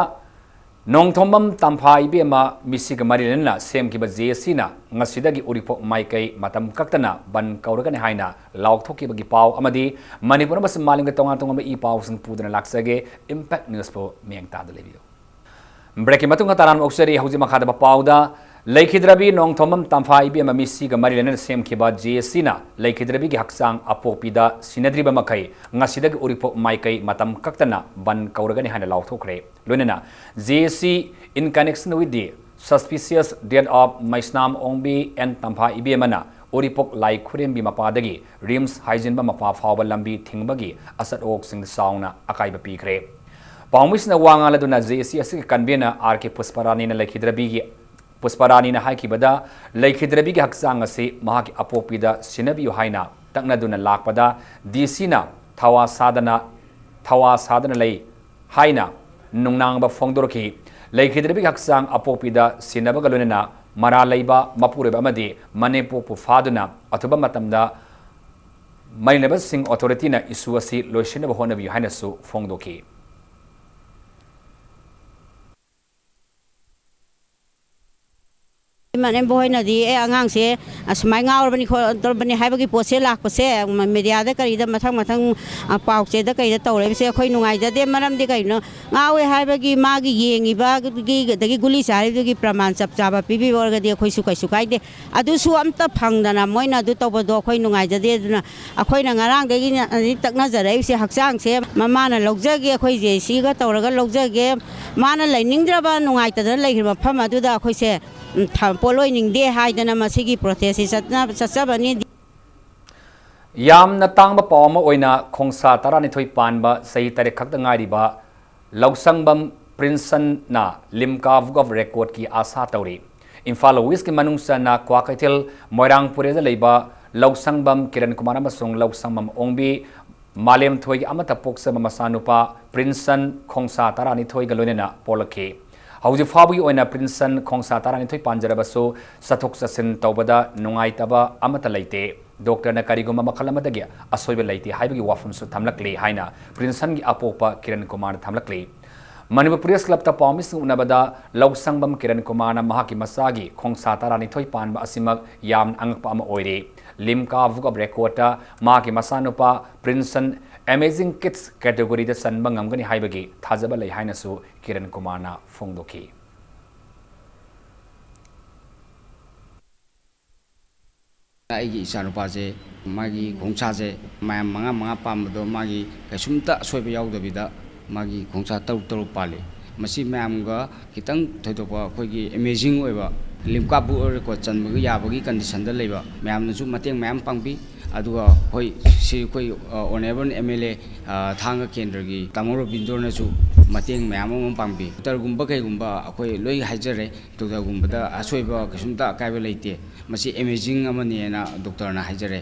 ꯅꯣꯡꯊꯣꯝꯕꯝ ꯇꯝꯐꯥ ꯏꯕꯦꯝꯃ ꯃꯤꯁꯤꯒ ꯃꯔꯤ ꯂꯩꯅꯅ ꯁꯦꯝꯈꯤꯕ ꯖꯦ ꯑꯦꯁ ꯁꯤꯅ ꯉꯁꯤꯗꯒꯤ ꯎꯔꯤꯄꯣꯛ ꯃꯥꯏꯀꯩ ꯃꯇꯝ ꯀꯛꯇꯅ ꯕꯟ ꯀꯧꯔꯒꯅꯤ ꯍꯥꯏꯅ ꯂꯥꯎꯊꯣꯛꯈꯤꯕꯒꯤ ꯄꯥꯎ ꯑꯃꯗꯤ ꯃꯅꯤꯄꯨꯔ ꯑꯃꯁꯨꯡ ꯃꯥꯂꯦꯝꯒꯤ ꯇꯣꯉꯥꯟ ꯇꯣꯉꯥꯟꯕ ꯏ ꯄꯥꯎꯁꯤꯡ ꯄꯨꯗꯨꯅ ꯂꯥꯛꯆꯒꯦ꯫ ꯏꯝꯄꯦꯛ ꯅ꯭ꯌꯨꯁꯄꯨ ꯃꯤꯠꯌꯦꯡ ꯇꯥꯗꯨꯅ ꯂꯩꯕꯤꯌꯨ꯫ ꯕ꯭ꯔꯦꯛꯀꯤ ꯃꯇꯨꯡꯗ ꯇꯔꯥꯝꯅ ꯑꯣꯛꯆꯔꯤ꯫ ꯍꯧꯖꯤꯛ ꯃꯈꯥꯗ ꯄꯥꯎꯗ ꯂꯩꯈꯤꯗ꯭ꯔꯕꯤ ꯅꯣꯡꯊꯣꯝꯕꯝ ꯇꯝꯐꯥ ꯏꯕꯦꯝꯃ ꯃꯤꯁꯤꯒ ꯃꯔꯤ ꯂꯩꯅꯅ ꯁꯦꯝꯈꯤꯕ ꯖꯦ ꯑꯦꯁ ꯁꯤꯅ ꯂꯩꯈꯤꯗ꯭ꯔꯕꯤꯒꯤ ꯍꯛꯆꯥꯡ ꯑꯄꯣꯛꯄꯤꯗ ꯁꯤꯟꯅꯗ꯭ꯔꯤꯕ ꯃꯈꯩ ꯉꯁꯤꯗꯒꯤ ꯎꯔꯤꯄꯣꯛ ꯃꯥꯏꯀꯩ ꯃꯇꯝ ꯀꯛꯇꯅ ꯕꯟ ꯀꯧꯔꯒꯅꯤ ꯍꯥꯏꯅ ꯂꯥꯎꯊꯣꯛꯈ꯭ꯔꯦ꯫ ꯂꯣꯏꯅꯅ J A C in connection with the suspicious death of Meisnam ꯑꯣꯡꯕꯤ ꯑꯦꯟ ꯇꯝꯐꯥ ꯏꯕꯦꯝꯃꯅ ꯎꯔꯤꯄꯣꯛ ꯂꯥꯏ ꯈꯨꯔꯦꯝꯕꯤ ꯃꯄꯥꯗꯒꯤ ꯔꯤꯝꯁ ꯍꯥꯏꯖꯤꯟꯕ ꯃꯄꯥ ꯐꯥꯎꯕ ꯂꯝꯕꯤ ꯊꯤꯡꯕꯒꯤ ꯑꯆꯠ ꯑꯋꯣꯛꯁꯤꯡꯗ ꯆꯥꯎꯅ ꯑꯀꯥꯏꯕ ꯄꯤꯈ꯭ꯔꯦ꯫ ꯄꯥꯎꯃꯤꯁꯤꯡꯅ ꯋꯥ ꯉꯥꯡꯂꯗꯨꯅ J A C ꯑꯁꯤꯒꯤ ꯀꯟꯚꯦꯅꯔ ꯑꯥꯔ ꯀꯦ ꯄꯨꯁꯄꯔꯥꯅꯤꯅ ꯂꯩꯈꯤꯗ꯭ꯔꯕꯤꯒꯤ, ꯄꯨꯁꯄꯔꯥꯅꯤꯅ ꯍꯥꯏꯈꯤꯕꯗ, ꯂꯩꯈꯤꯗ꯭ꯔꯕꯤꯒꯤ ꯍꯛꯆꯥꯡ ꯑꯁꯤ ꯃꯍꯥꯛꯀꯤ ꯑꯄꯣꯛꯄꯤꯗ ꯁꯤꯟꯅꯕꯤꯌꯨ ꯍꯥꯏꯅ ꯇꯛꯅꯗꯨꯅ ꯂꯥꯛꯄꯗ, ꯗꯤ ꯁꯤꯅ ꯊꯋꯥ ꯁꯥꯗꯅ, ꯊꯋꯥ ꯁꯥꯗꯅ ꯂꯩ ꯍꯥꯏꯅ ꯅꯨꯡꯅꯥꯡꯕ ꯐꯣꯡꯗꯣꯔꯛꯈꯤ꯫ ꯂꯩꯈꯤꯗ꯭ꯔꯕꯤꯒꯤ ꯍꯛꯆꯥꯡ ꯑꯄꯣꯛꯄꯤꯗ ꯁꯤꯟꯅꯕꯒ ꯂꯣꯏꯅꯅ ꯃꯔꯥꯜ ꯂꯩꯕ ꯃꯄꯨꯔꯣꯏꯕ ꯑꯃꯗꯤ ꯃꯅꯦꯝꯄꯣꯛꯄꯨ ꯐꯥꯗꯨꯅ ꯑꯊꯨꯕ ꯃꯇꯝꯗ ꯃꯔꯤ ꯂꯩꯅꯕꯁꯤꯡ ꯑꯣꯊꯣꯔꯤꯇꯤꯅ ꯏꯁꯨ ꯑꯁꯤ ꯂꯣꯏꯁꯤꯟꯅꯕ ꯍꯣꯠꯅꯕꯤꯌꯨ ꯍꯥꯏꯅꯁꯨ ꯐꯣꯡꯗꯣꯛꯈꯤ꯫ ꯃꯅꯦꯝꯕꯣꯛ ꯍꯣꯏꯅꯗꯤ, "ꯑꯦ, ꯑꯉꯥꯡꯁꯦ ꯑꯁꯨꯃꯥꯏ ꯉꯥꯎꯔꯕꯅꯤ ꯈꯣꯠꯂꯕꯅꯤ" ꯍꯥꯏꯕꯒꯤ ꯄꯣꯠꯁꯦ ꯂꯥꯛꯄꯁꯦ, ꯃ-, ꯃꯦꯗꯤꯌꯥꯗ ꯀꯔꯤꯗ ꯃꯊꯪ ꯃꯊꯪ, ꯑ, ꯄꯥꯎꯆꯦꯗ ꯀꯔꯤꯗ ꯇꯧꯔꯛꯏꯕꯁꯦ ꯑꯩꯈꯣꯏ ꯅꯨꯡꯉꯥꯏꯖꯗꯦ꯫ ꯃꯔꯝꯗꯤ ꯀꯩꯅꯣ? ꯉꯥꯎꯋꯦ ꯍꯥꯏꯕꯒꯤ ꯃꯥꯒꯤ ꯌꯦꯡꯉꯤꯕꯒꯤ, ꯑꯗꯒꯤ ꯒꯨꯂꯤ ꯆꯥꯔꯤꯕꯗꯨꯒꯤ ꯄ꯭ꯔꯃꯥꯟ ꯆꯞ ꯆꯥꯕ ꯄꯤꯕꯤꯕ ꯑꯣꯏꯔꯒꯗꯤ ꯑꯩꯈꯣꯏꯁꯨ ꯀꯩꯁꯨ ꯀꯥꯏꯗꯦ꯫ ꯑꯗꯨꯁꯨ ꯑꯝꯇ ꯐꯪꯗꯅ ꯃꯣꯏꯅ ꯑꯗꯨ ꯇꯧꯕꯗꯣ ꯑꯩꯈꯣꯏ ꯅꯨꯡꯉꯥꯏꯖꯗꯦ꯫ ꯑꯗꯨꯅ ꯑꯩꯈꯣꯏꯅ ꯉꯔꯥꯡꯗꯒꯤ ꯇꯛꯅꯖꯔꯛꯏꯕꯁꯦ, ꯍꯛꯆꯥꯡꯁꯦ ꯃꯃꯥꯅ ꯂꯧꯖꯒꯦ, ꯑꯩꯈꯣꯏ ꯖꯦ ꯁꯤꯒ ꯇꯧꯔꯒ ꯂꯧꯖꯒꯦ, ꯃꯥꯅ ꯂꯩꯅꯤꯡꯗ꯭ꯔꯕ, ꯅꯨꯡꯉꯥꯏꯇꯗꯅ ꯂꯩꯈ꯭ꯔꯤꯕ ꯃꯐꯝ ꯑꯗꯨꯗ ꯑꯩꯈꯣꯏꯁꯦ, ꯎꯝ, ꯊ-, ꯄꯣꯠꯂꯣꯏꯅꯤꯡꯗꯦ ꯍꯥꯏꯗꯅ ꯃꯁꯤꯒꯤ ꯄ꯭ꯔꯣꯇꯦꯁꯁꯤ ꯆꯠꯅ-, ꯆꯠꯆꯕꯅꯤ꯫ ꯌꯥꯝꯅ ꯇꯥꯡꯕ ꯄꯥꯎ ꯑꯃ ꯑꯣꯏꯅ, ꯈꯣꯡꯁꯥ ꯇꯔꯥꯅꯤꯊꯣꯏ ꯄꯥꯟꯕ ꯆꯍꯤ ꯇꯔꯦꯠ ꯈꯛꯇ ꯉꯥꯏꯔꯤꯕ ꯂꯧꯁꯪꯕꯝ ꯄ꯭ꯔꯤꯟꯁꯟꯅ ꯂꯤꯝꯀꯥ ꯕꯨꯛ ꯑꯣꯐ ꯔꯦꯀꯣꯔꯗꯀꯤ ꯑꯥꯁꯥ ꯇꯧꯔꯤ꯫ ꯏꯝꯐꯥꯜ ꯋꯦꯁ꯭ꯠꯀꯤ ꯃꯅꯨꯡ ꯆꯟꯅ ꯀ꯭ꯋꯥꯀꯩꯊꯦꯜ ꯃꯣꯏꯔꯥꯡꯄꯨꯔꯦꯜꯗ ꯂꯩꯕ ꯂꯧꯁꯪꯕꯝ ꯀꯤꯔꯟ ꯀꯨꯃꯥꯔ ꯑꯃꯁꯨꯡ ꯂꯧꯁꯪꯕꯝ ꯑꯣꯡꯕꯤ ꯃꯥꯂꯦꯝꯊꯣꯏꯒꯤ ꯑꯃꯠꯇ ꯄꯣꯛꯆꯕ ꯃꯆꯥꯅꯨꯄꯥ ꯄ꯭ꯔꯤꯟꯁꯟ ꯈꯣꯡꯁꯥ ꯇꯔꯥꯅꯤꯊꯣꯏꯒ ꯂꯣꯏꯅꯅ ꯄꯣꯛꯂꯛꯈꯤ꯫ ꯍꯧꯖꯤꯛ ꯐꯥꯎꯕꯒꯤ ꯑꯣꯏꯅ ꯄ꯭ꯔꯤꯟꯁꯟ ꯈꯣꯡꯁꯥ ꯇꯔꯥꯅꯤꯊꯣꯏ ꯄꯥꯟꯖꯔꯕꯁꯨ, ꯆꯠꯊꯣꯛ ꯆꯠꯁꯤꯟ ꯇꯧꯕꯗ ꯅꯨꯡꯉꯥꯏꯇꯕ ꯑꯃꯠꯇ ꯂꯩꯇꯦ꯫ ꯗꯣꯛꯇꯔꯅ ꯀꯔꯤꯒꯨꯝꯕ ꯃꯈꯜ ꯑꯃꯗꯒꯤ ꯑꯁꯣꯏꯕ ꯂꯩꯇꯦ ꯍꯥꯏꯕꯒꯤ ꯋꯥꯐꯝꯁꯨ ꯊꯝꯂꯛꯂꯤ ꯍꯥꯏꯅ ꯄ꯭ꯔꯤꯟꯁꯟꯒꯤ ꯑꯄꯣꯛꯄ ꯀꯤꯔꯟ ꯀꯨꯃꯥꯔꯅ ꯊꯝꯂꯛꯂꯤ꯫ ꯃꯅꯤꯄꯨꯔ ꯄ꯭ꯔꯦꯁ ꯀ꯭ꯂꯕꯇ ꯄꯥꯎꯃꯤꯁꯤꯡ ꯎꯅꯕꯗ ꯂꯧꯁꯪꯕꯝ ꯀꯤꯔꯟ ꯀꯨꯃꯥꯔꯅ ꯃꯍꯥꯛꯀꯤ ꯃꯆꯥꯒꯤ ꯈꯣꯡꯁꯥ ꯇꯔꯥꯅꯤꯊꯣꯏ ꯄꯥꯟꯕ ꯑꯁꯤꯃꯛ ꯌꯥꯝꯅ ꯑꯉꯛꯄ ꯑꯃ ꯑꯣꯏꯔꯤ꯫ ꯂꯤꯝꯀꯥ ꯕꯨꯛ ꯑꯣꯐ ꯔꯦꯀꯣꯔꯗꯇ ꯃꯍꯥꯛꯀꯤ ꯃꯆꯥꯅꯨꯄꯥ ꯄ꯭ꯔꯤꯟꯁꯟ ꯑꯦꯃꯦꯖꯤꯡ ꯀꯤꯠꯁ ꯀꯦꯇꯦꯒꯣꯔꯤꯗ ꯆꯟꯕ ꯉꯝꯒꯅꯤ ꯍꯥꯏꯕꯒꯤ ꯊꯥꯖꯕ ꯂꯩ ꯍꯥꯏꯅꯁꯨ ꯀꯤꯔꯟ ꯀꯨꯃꯥꯔꯅ ꯐꯣꯡꯗꯣꯛꯈꯤ꯫ ꯑꯩꯒꯤ ꯏꯆꯥꯅꯨꯄꯥꯁꯦ, ꯃꯥꯒꯤ ꯈꯣꯡꯁꯥꯁꯦ ꯃꯌꯥꯝ ꯃꯉꯥ ꯃꯉꯥ ꯄꯥꯝꯕꯗꯣ ꯃꯥꯒꯤ ꯀꯩꯁꯨꯝꯇ ꯑꯁꯣꯏꯕ ꯌꯥꯎꯗꯕꯤꯗ ꯃꯥꯒꯤ ꯈꯣꯡꯁꯥ ꯇꯔꯨꯛ ꯇꯔꯨꯛ ꯄꯥꯜꯂꯤ꯫ ꯃꯁꯤ ꯃꯌꯥꯝꯒ ꯈꯤꯇꯪ ꯊꯣꯏꯗꯣꯛꯄ ꯑꯩꯈꯣꯏꯒꯤ ꯑꯦꯃꯦꯖꯤꯡ ꯑꯣꯏꯕ ꯂꯤꯝꯀꯥ ꯕꯨꯛ ꯔꯦꯀꯣꯔꯗ ꯆꯟꯕꯒ ꯌꯥꯕꯒꯤ ꯀꯟꯗꯤꯁꯟꯗ ꯂꯩꯕ ꯃꯌꯥꯝꯅꯁꯨ ꯃꯇꯦꯡ ꯃꯌꯥꯝ ꯄꯥꯡꯕꯤ꯫ ꯑꯗꯨꯒ ꯍꯣꯏ, ꯁꯤ ꯑꯩꯈꯣꯏ ꯑꯣꯅꯔꯦꯕꯜ ꯑꯦꯝ ꯑꯦꯜ ꯑꯦ ꯊꯥꯡꯒ ꯀꯦꯟꯗ꯭ꯔꯒꯤ ꯇꯥꯃꯣ ꯔꯣꯕꯤꯟꯗ꯭ꯔꯣꯅꯁꯨ ꯃꯇꯦꯡ ꯃꯌꯥꯝ ꯑꯃ ꯄꯥꯡꯕꯤ꯫ ꯗꯣꯛꯇꯔꯒꯨꯝꯕ ꯀꯩꯒꯨꯝꯕ ꯑꯩꯈꯣꯏ ꯂꯣꯏ ꯍꯥꯏꯖꯔꯦ꯫ ꯗꯣꯛꯇꯔꯒꯨꯝꯕꯗ ꯑꯁꯣꯏꯕ ꯀꯩꯁꯨꯝꯇ ꯑꯀꯥꯏꯕ ꯂꯩꯇꯦ꯫ ꯃꯁꯤ ꯑꯦꯃꯦꯖꯤꯡ ꯑꯃꯅꯤꯅ ꯗꯣꯛꯇꯔꯅ ꯍꯥꯏꯖꯔꯦ꯫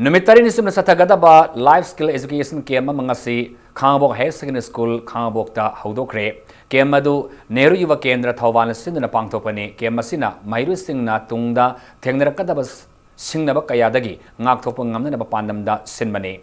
ꯅꯨꯃꯤꯠ ꯇꯔꯦꯠꯅꯤ ꯆꯨꯞꯅ ꯆꯠꯊꯒꯗꯕ Life Skill Education Camp ꯑꯃ ꯉꯁꯤ ꯈꯥꯉꯕꯣꯛ Higher Secondary School ꯈꯥꯉꯕꯣꯛꯇ ꯍꯧꯗꯣꯛꯈ꯭ꯔꯦ꯫ Camp ꯑꯗꯨ ꯅꯦꯍꯔꯨ ꯌꯨꯕ ꯀꯦꯟꯗ꯭ꯔ ꯊꯧꯕꯥꯜꯅ ꯁꯤꯟꯗꯨꯅ ꯄꯥꯡꯊꯣꯛꯄꯅꯤ꯫ Camp ꯑꯁꯤꯅ ꯃꯍꯩꯔꯣꯏꯁꯤꯡꯅ ꯇꯨꯡꯗ ꯊꯦꯡꯅꯔꯛꯀꯗꯕ ꯁꯤꯡꯅꯕ ꯀꯌꯥꯗꯒꯤ ꯉꯥꯛꯊꯣꯛꯄ ꯉꯝꯅꯅꯕ ꯄꯥꯟꯗꯝꯗ ꯁꯤꯟꯕꯅꯤ꯫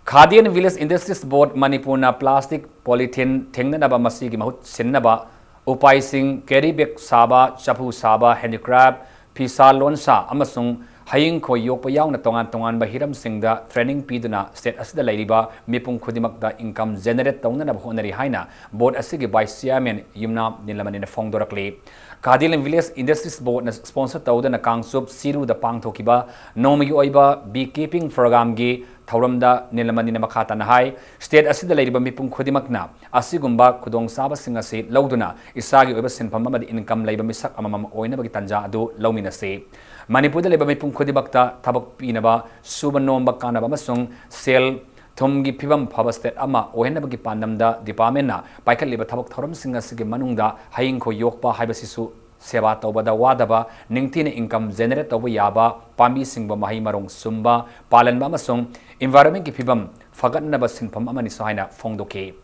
Khadi and Village Industries Board ꯃꯅꯤꯄꯨꯔꯅ plastic, polythene ꯊꯦꯡꯅꯅꯕ ꯃꯁꯤꯒꯤ ꯃꯍꯨꯠ ꯁꯤꯟꯅꯕ ꯎꯄꯥꯏꯁꯤꯡ, carry bag ꯁꯥꯕ, ꯆꯐꯨ ꯁꯥꯕ, handicraft, ꯐꯤꯁꯥ ꯂꯣꯟꯁꯥ ꯑꯃꯁꯨꯡ ꯍꯌꯤꯡ ꯈꯣꯏ ꯌꯣꯛꯄ ꯌꯥꯎꯅ ꯇꯣꯉꯥꯟ ꯇꯣꯉꯥꯟꯕ ꯍꯤꯔꯝꯁꯤꯡꯗ training ꯄꯤꯗꯨꯅ state ꯑꯁꯤꯗ ꯂꯩꯔꯤꯕ ꯃꯤꯄꯨꯝ ꯈꯨꯗꯤꯡꯃꯛꯇ income generate ꯇꯧꯅꯅꯕ ꯍꯣꯠꯅꯔꯤ ꯍꯥꯏꯅ board ꯑꯁꯤꯒꯤ vice chairman Yumnam ꯅꯤꯂꯃꯅꯤꯅ ꯐꯣꯡꯗꯣꯔꯛꯂꯤ꯫ Khadi and Village Industries Boardꯅ sponsor ꯇꯧꯗꯨꯅ ꯀꯥꯡꯆꯨꯞ ꯁꯤꯔꯨꯗ ꯄꯥꯡꯊꯣꯛꯈꯤꯕ ꯅꯣꯡꯃꯒꯤ ꯑꯣꯏꯕ bee keeping programꯒꯤ ꯊꯧꯔꯝꯗ ꯅꯤꯂꯃꯅꯤꯅ ꯃꯈꯥ ꯇꯥꯅ ꯍꯥꯏ, state ꯑꯁꯤꯗ ꯂꯩꯔꯤꯕ ꯃꯤꯄꯨꯝ ꯈꯨꯗꯤꯡꯃꯛꯅ ꯑꯁꯤꯒꯨꯝꯕ ꯈꯨꯗꯣꯡꯆꯥꯕꯁꯤꯡ ꯑꯁꯤ ꯂꯧꯗꯨꯅ ꯏꯁꯥꯒꯤ ꯑꯣꯏꯕ ꯁꯤꯟꯐꯝ ꯑꯃꯗꯤ income ꯂꯩꯕ ꯃꯤꯁꯛ ꯑꯃꯃꯝ ꯑꯣꯏꯅꯕꯒꯤ ꯇꯥꯟꯖꯥ ꯑꯗꯨ ꯂꯧꯃꯤꯟꯅꯁꯤ꯫ ꯃꯅꯤꯄꯨꯔꯗ ꯂꯩꯕ ꯃꯤꯄꯨꯝ ꯈꯨꯗꯤꯡꯃꯛꯇ ꯊꯕꯛ ꯄꯤꯅꯕ, ꯁꯨꯕ ꯅꯣꯝꯕ ꯀꯥꯟꯅꯕ ꯑꯃꯁꯨꯡ ꯁꯦꯜ ꯊꯨꯝꯒꯤ ꯐꯤꯕꯝ ꯐꯕ state ꯑꯃ ꯑꯣꯏꯍꯟꯅꯕꯒꯤ ꯄꯥꯟꯗꯝꯗ departmentꯅ ꯄꯥꯏꯈꯠꯂꯤꯕ ꯊꯕꯛ ꯊꯧꯔꯝꯁꯤꯡ ꯑꯁꯤꯒꯤ ꯃꯅꯨꯡꯗ ꯍꯌꯤꯡ ꯈꯣꯏ ꯌꯣꯛꯄ ꯍꯥꯏꯕꯁꯤꯁꯨ ꯁꯦꯕꯥ ꯇꯧꯕꯗ ꯋꯥꯗꯕ, ꯅꯤꯡꯊꯤꯅ income generate ꯇꯧꯕ ꯌꯥꯕ, ꯄꯥꯝꯕꯤꯁꯤꯡꯕꯨ ꯃꯍꯩ ꯃꯔꯣꯡ ꯁꯨꯝꯕ, ꯄꯥꯜꯍꯟꯕ ꯑꯃꯁꯨꯡ environmentꯀꯤ ꯐꯤꯕꯝ ꯐꯒꯠꯅꯕ ꯁꯤꯟꯐꯝ ꯑꯃꯅꯤꯁꯨ ꯍꯥꯏꯅ ꯐꯣꯡꯗꯣꯛꯈꯤ꯫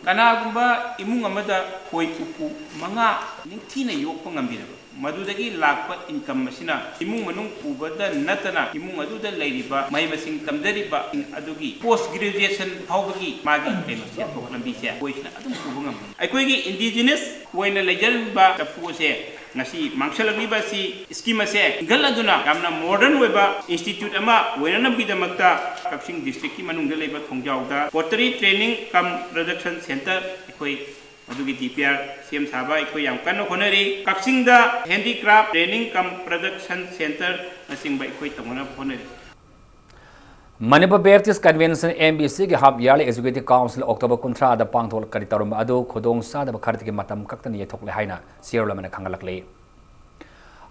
ꯀꯅꯥꯒꯨꯝꯕ ꯏꯃꯨꯡ ꯑꯃꯗ ꯈꯣꯏ ꯎꯄꯨ ꯃꯉꯥ ꯅꯤꯡꯊꯤꯅ ꯌꯣꯛꯄ ꯉꯝꯕꯤꯔꯕ, ꯃꯗꯨꯗꯒꯤ ꯂꯥꯛꯄ income ꯑꯁꯤꯅ ꯏꯃꯨꯡ ꯃꯅꯨꯡ ꯄꯨꯕꯗ ꯅꯠꯇꯅ ꯏꯃꯨꯡ ꯑꯗꯨꯗ ꯂꯩꯔꯤꯕ ꯃꯍꯩ ꯃꯁꯤꯡ ꯇꯝꯖꯔꯤꯕ ꯑꯗꯨꯒꯤ post graduation ꯐꯥꯎꯕꯒꯤ ꯃꯥꯒꯤ ꯀꯩꯅꯣ ꯁꯦꯟꯊꯣꯛ ꯂꯝꯕꯤꯁꯦ ꯑꯩꯈꯣꯏꯁꯤꯅ ꯑꯗꯨꯝ ꯄꯨꯕ ꯉꯝꯒꯅꯤ꯫ ꯑꯩꯈꯣꯏꯒꯤ indigenous ꯑꯣꯏꯅ ꯂꯩꯖꯔꯝꯕ ꯆꯐꯨ ꯑꯁꯦ ꯉꯁꯤ ꯃꯥꯡꯁꯤꯜꯂꯛꯂꯤꯕ ꯑꯁꯤ scheme ꯑꯁꯦ ꯏꯟꯈꯠꯂꯗꯨꯅ ꯌꯥꯝꯅ modern ꯑꯣꯏꯕ institute ꯑꯃ ꯑꯣꯏꯅꯅꯕꯒꯤꯗꯃꯛꯇ ꯀꯛꯆꯤꯡ districtꯀꯤ ꯃꯅꯨꯡꯗ ꯂꯩꯕ ꯊꯣꯡꯖꯥꯎꯗ pottery training cum production centre ꯑꯩꯈꯣꯏ ꯃꯗꯨꯒꯤ D P R ꯁꯦꯝ ꯁꯥꯕ ꯑꯩꯈꯣꯏ ꯌꯥꯝ ꯀꯟꯅ ꯍꯣꯠꯅꯔꯤ꯫ ꯀꯛꯆꯤꯡꯗ handicraft training cum production centre ꯅꯆꯤꯡꯕ ꯑꯩꯈꯣꯏ ꯇꯧꯅꯅꯕ ꯍꯣꯠꯅꯔꯤ꯫ Manipur Baptist Convention, M B Cꯒꯤ half yearly executive council October ꯀꯨꯟꯊ꯭ꯔꯥꯗ ꯄꯥꯡꯊꯣꯛꯀꯅꯤ ꯇꯧꯔꯝꯕ ꯑꯗꯨ ꯈꯨꯗꯣꯡ ꯆꯥꯗꯕ ꯈꯔꯗꯒꯤ ꯃꯇꯝ ꯀꯛꯇꯅ ꯌꯩꯊꯣꯛꯂꯦ ꯍꯥꯏꯅ chairwoman ꯑꯃꯅ ꯈꯪꯍꯜꯂꯛꯂꯤ꯫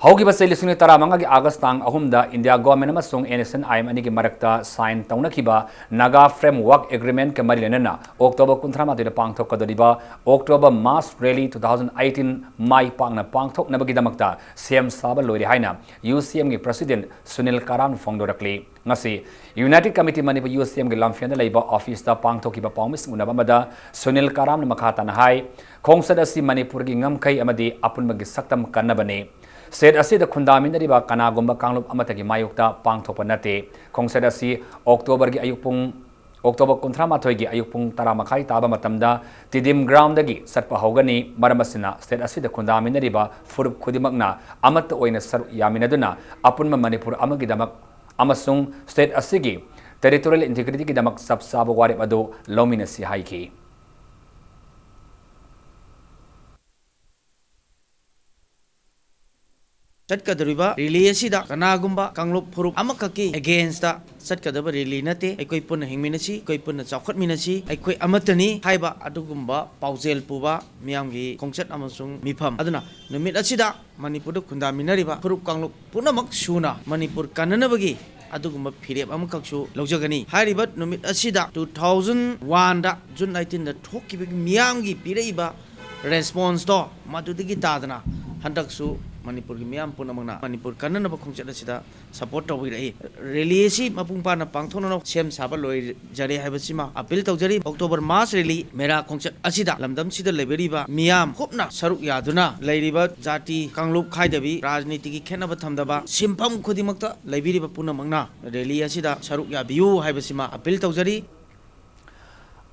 ꯍꯧꯈꯤꯕ ꯆꯍꯤ ꯂꯤꯁꯤꯡ ꯑꯅꯤ ꯇꯔꯥꯃꯉꯥꯒꯤ August ꯇꯥꯡ ꯑꯍꯨꯝꯗ India government ꯑꯃꯁꯨꯡ N S C N I M ꯑꯅꯤꯒꯤ ꯃꯔꯛꯇ sign ꯇꯧꯅꯈꯤꯕ Naga Framework Agreementꯀ ꯃꯔꯤ ꯂꯩꯅꯅ October ꯀꯨꯟꯊ꯭ꯔꯥ ꯃꯥꯊꯣꯏꯗ ꯄꯥꯡꯊꯣꯛꯀꯗꯧꯔꯤꯕ October Mass Rally two thousand eighteen ꯃꯥꯏ ꯄꯥꯛꯅ ꯄꯥꯡꯊꯣꯛꯅꯕꯒꯤꯗꯃꯛꯇ ꯁꯦꯝ ꯁꯥꯕ ꯂꯣꯏꯔꯦ ꯍꯥꯏꯅ UCMꯒꯤ president ꯁꯨꯅꯤꯜ ꯀꯥꯔꯥꯟ ꯐꯣꯡꯗꯣꯔꯛꯂꯤ꯫ ꯉꯁꯤ United Committee Manipur UCMꯒꯤ ꯂꯝꯐꯦꯜꯗ ꯂꯩꯕ officeꯇ ꯄꯥꯡꯊꯣꯛꯈꯤꯕ ꯄꯥꯎꯃꯤꯁꯤꯡ ꯎꯅꯕ ꯑꯃꯗ ꯁꯨꯅꯤꯜ ꯀꯥꯔꯥꯝꯅ ꯃꯈꯥ ꯇꯥꯅ ꯍꯥꯏ, ꯈꯣꯡꯆꯠ ꯑꯁꯤ ꯃꯅꯤꯄꯨꯔꯒꯤ ꯉꯝꯈꯩ ꯑꯃꯗꯤ ꯑꯄꯨꯟꯕꯒꯤ ꯁꯛꯇꯝ ꯀꯟꯅꯕꯅꯤ꯫ State ꯑꯁꯤꯗ ꯈꯨꯟꯗꯥꯃꯤꯟꯅꯔꯤꯕ ꯀꯅꯥꯒꯨꯝꯕ ꯀꯥꯡꯂꯨꯞ ꯑꯃꯠꯇꯒꯤ ꯃꯥꯌꯣꯛꯇ ꯄꯥꯡꯊꯣꯛꯄ ꯅꯠꯇꯦ꯫ ꯈꯣꯡꯆꯠ ꯑꯁꯤ Octoberꯒꯤ ꯑꯌꯨꯛ ꯄꯨꯡ, October ꯀꯨꯟꯊ꯭ꯔꯥ ꯃꯥꯊꯣꯏꯒꯤ ꯑꯌꯨꯛ ꯄꯨꯡ ꯇꯔꯥ ꯃꯈꯥꯏ ꯇꯥꯕ ꯃꯇꯝꯗ Tidim groundꯗꯒꯤ ꯆꯠꯄ ꯍꯧꯒꯅꯤ꯫ ꯃꯔꯝ ꯑꯁꯤꯅ, state ꯑꯁꯤꯗ ꯈꯨꯟꯗꯥꯃꯤꯟꯅꯔꯤꯕ ꯐꯨꯔꯨꯞ ꯈꯨꯗꯤꯡꯃꯛꯅ ꯑꯃꯠꯇ ꯑꯣꯏꯅ ꯁꯔꯨꯛ ꯌꯥꯃꯤꯟꯅꯗꯨꯅ ꯑꯄꯨꯟꯕ ꯃꯅꯤꯄꯨꯔ ꯑꯃꯒꯤꯗꯃꯛ ꯑꯃꯁꯨꯡ state ꯑꯁꯤꯒꯤ territorial integrityꯒꯤꯗꯃꯛ ꯆꯞ ꯆꯥꯕ ꯋꯥꯔꯦꯞ ꯑꯗꯨ ꯂꯧꯃꯤꯟꯅꯁꯤ ꯍꯥꯏꯈꯤ꯫ ꯆꯠꯀꯗꯧꯔꯤꯕ rally ꯑꯁꯤꯗ ꯀꯅꯥꯒꯨꯝꯕ ꯀꯥꯡꯂꯨꯞ ꯐꯨꯔꯨꯞ ꯑꯃꯈꯛꯀꯤ againstꯇ ꯆꯠꯀꯗꯕ rally ꯅꯠꯇꯦ꯫ ꯑꯩꯈꯣꯏ ꯄꯨꯟꯅ ꯍꯤꯡꯃꯤꯟꯅꯁꯤ, ꯑꯩꯈꯣꯏ ꯄꯨꯟꯅ ꯆꯥꯎꯈꯠꯃꯤꯟꯅꯁꯤ, ꯑꯩꯈꯣꯏ ꯑꯃꯠꯇꯅꯤ ꯍꯥꯏꯕ ꯑꯗꯨꯒꯨꯝꯕ ꯄꯥꯎꯖꯦꯜ ꯄꯨꯕ ꯃꯤꯌꯥꯝꯒꯤ ꯈꯣꯡꯆꯠ ꯑꯃꯁꯨꯡ ꯃꯤꯐꯝ꯫ ꯑꯗꯨꯅ ꯅꯨꯃꯤꯠ ꯑꯁꯤꯗ ꯃꯅꯤꯄꯨꯔꯗ ꯈꯨꯟꯗꯥꯃꯤꯟꯅꯔꯤꯕ ꯐꯨꯔꯨꯞ ꯀꯥꯡꯂꯨꯞ ꯄꯨꯝꯅꯃꯛ ꯁꯨꯅ ꯃꯅꯤꯄꯨꯔ ꯀꯟꯅꯅꯕꯒꯤ ꯑꯗꯨꯒꯨꯝꯕ ꯐꯤꯔꯦꯞ ꯑꯃꯈꯛꯁꯨ ꯂꯧꯖꯒꯅꯤ꯫ ꯍꯥꯏꯔꯤꯕ ꯅꯨꯃꯤꯠ ꯑꯁꯤꯗ two thousand oneꯗ June nineteenꯗ ꯊꯣꯛꯈꯤꯕꯒꯤ ꯃꯤꯌꯥꯝꯒꯤ ꯄꯤꯔꯛꯏꯕ responseꯇꯣ ꯃꯗꯨꯗꯒꯤ ꯇꯥꯗꯅ ꯍꯟꯗꯛꯁꯨ ꯃꯅꯤꯄꯨꯔꯒꯤ ꯃꯤꯌꯥꯝ ꯄꯨꯝꯅꯃꯛꯅ ꯃꯅꯤꯄꯨꯔ ꯀꯟꯅꯅꯕ ꯈꯣꯡꯆꯠ ꯑꯁꯤꯗ ꯁꯄꯣꯔꯠ ꯇꯧꯕꯤꯔꯛꯏ꯫ ꯔꯦꯂꯤ ꯑꯁꯤ ꯃꯄꯨꯡ ꯐꯥꯅ ꯄꯥꯡꯊꯣꯛꯅꯅꯕ ꯁꯦꯝ ꯁꯥꯕ ꯂꯣꯏꯖꯔꯦ ꯍꯥꯏꯕꯁꯤꯃ ꯑꯄꯤꯜ ꯇꯧꯖꯔꯤ꯫ ꯑꯣꯛꯇꯣꯕꯔ ꯃꯥꯁ ꯔꯦꯂꯤ ꯃꯦꯔꯥ ꯈꯣꯡꯆꯠ ꯑꯁꯤꯗ ꯂꯝꯗꯝꯁꯤꯗ ꯂꯩꯕꯤꯔꯤꯕ ꯃꯤꯌꯥꯝ ꯀꯨꯞꯅ ꯁꯔꯨꯛ ꯌꯥꯗꯨꯅ ꯂꯩꯔꯤꯕ ꯖꯥꯇꯤ ꯀꯥꯡꯂꯨꯞ ꯈꯥꯏꯗꯕꯤ, ꯔꯥꯖꯅꯤꯇꯤꯒꯤ ꯈꯦꯠꯅꯕ ꯊꯝꯗꯕ, ꯁꯤꯟꯐꯝ ꯈꯨꯗꯤꯡꯃꯛꯇ ꯂꯩꯕꯤꯔꯤꯕ ꯄꯨꯝꯅꯃꯛꯅ ꯔꯦꯂꯤ ꯑꯁꯤꯗ ꯁꯔꯨꯛ ꯌꯥꯕꯤꯌꯨ ꯍꯥꯏꯕꯁꯤꯃ ꯑꯄꯤꯜ ꯇꯧꯖꯔꯤ꯫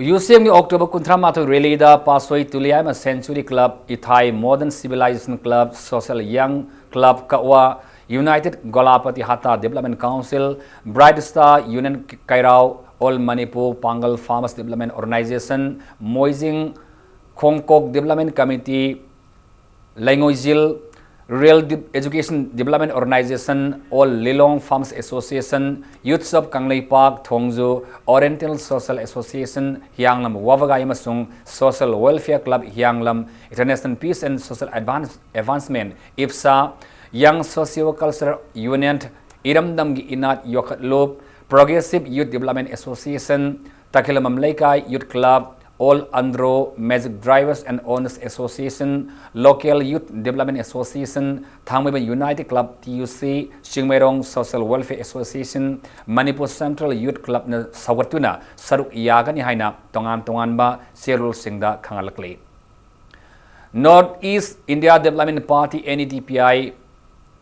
ꯌꯨꯁꯦꯝꯒꯤ ꯑꯣꯛꯇꯣꯕꯔ ꯀꯨꯟꯊ꯭ꯔꯥ ꯃꯥꯊꯣꯏ ꯔꯦꯂꯤꯗ ꯄꯥꯁꯣꯏ ꯇꯨꯂꯤꯌꯥꯏꯃ century club, Ithai modern civilisation club, social ꯌꯪ club Kakwa, United Golapati Hata development council, bright star union Keirao, all Manipur Pangal farmers development organisation, Moijing Khongkok development committee, Leingoijil, Rural Education Development Organization, All Lilong Farmers Association, Youths of Kangleipak, Thongju, Oriental Social Association, Hiyanglam Wabagai ꯑꯃꯁꯨꯡ Social Welfare Club ꯍꯤꯌꯥꯡꯂꯝ, International Peace and Social Advance, Advancement, ꯏꯞꯁꯥ, Young Socio Cultural Union, ꯏꯔꯝꯗꯝꯒꯤ ꯏꯅꯥꯠ ꯌꯣꯛꯈꯠꯂꯨꯞ, Progressive Youth Development Association, ꯇꯈꯦꯂꯝꯕꯝ ꯂꯩꯀꯥꯏ Youth Club, All Andro Magic Drivers and Owners Association, Local Youth Development Association, Thangmeiband United Club, T U C, Chingmeirong Social Welfare Association, Manipur Central Youth Clubꯅ ꯁꯧꯒꯠꯇꯨꯅ ꯁꯔꯨꯛ ꯌꯥꯒꯅꯤ ꯍꯥꯏꯅ ꯇꯣꯉꯥꯟ ꯇꯣꯉꯥꯟꯕ ꯆꯦꯔꯣꯜꯁꯤꯡꯗ ꯈꯪꯍꯜꯂꯛꯂꯤ꯫ North East India Development Party, N E D P I,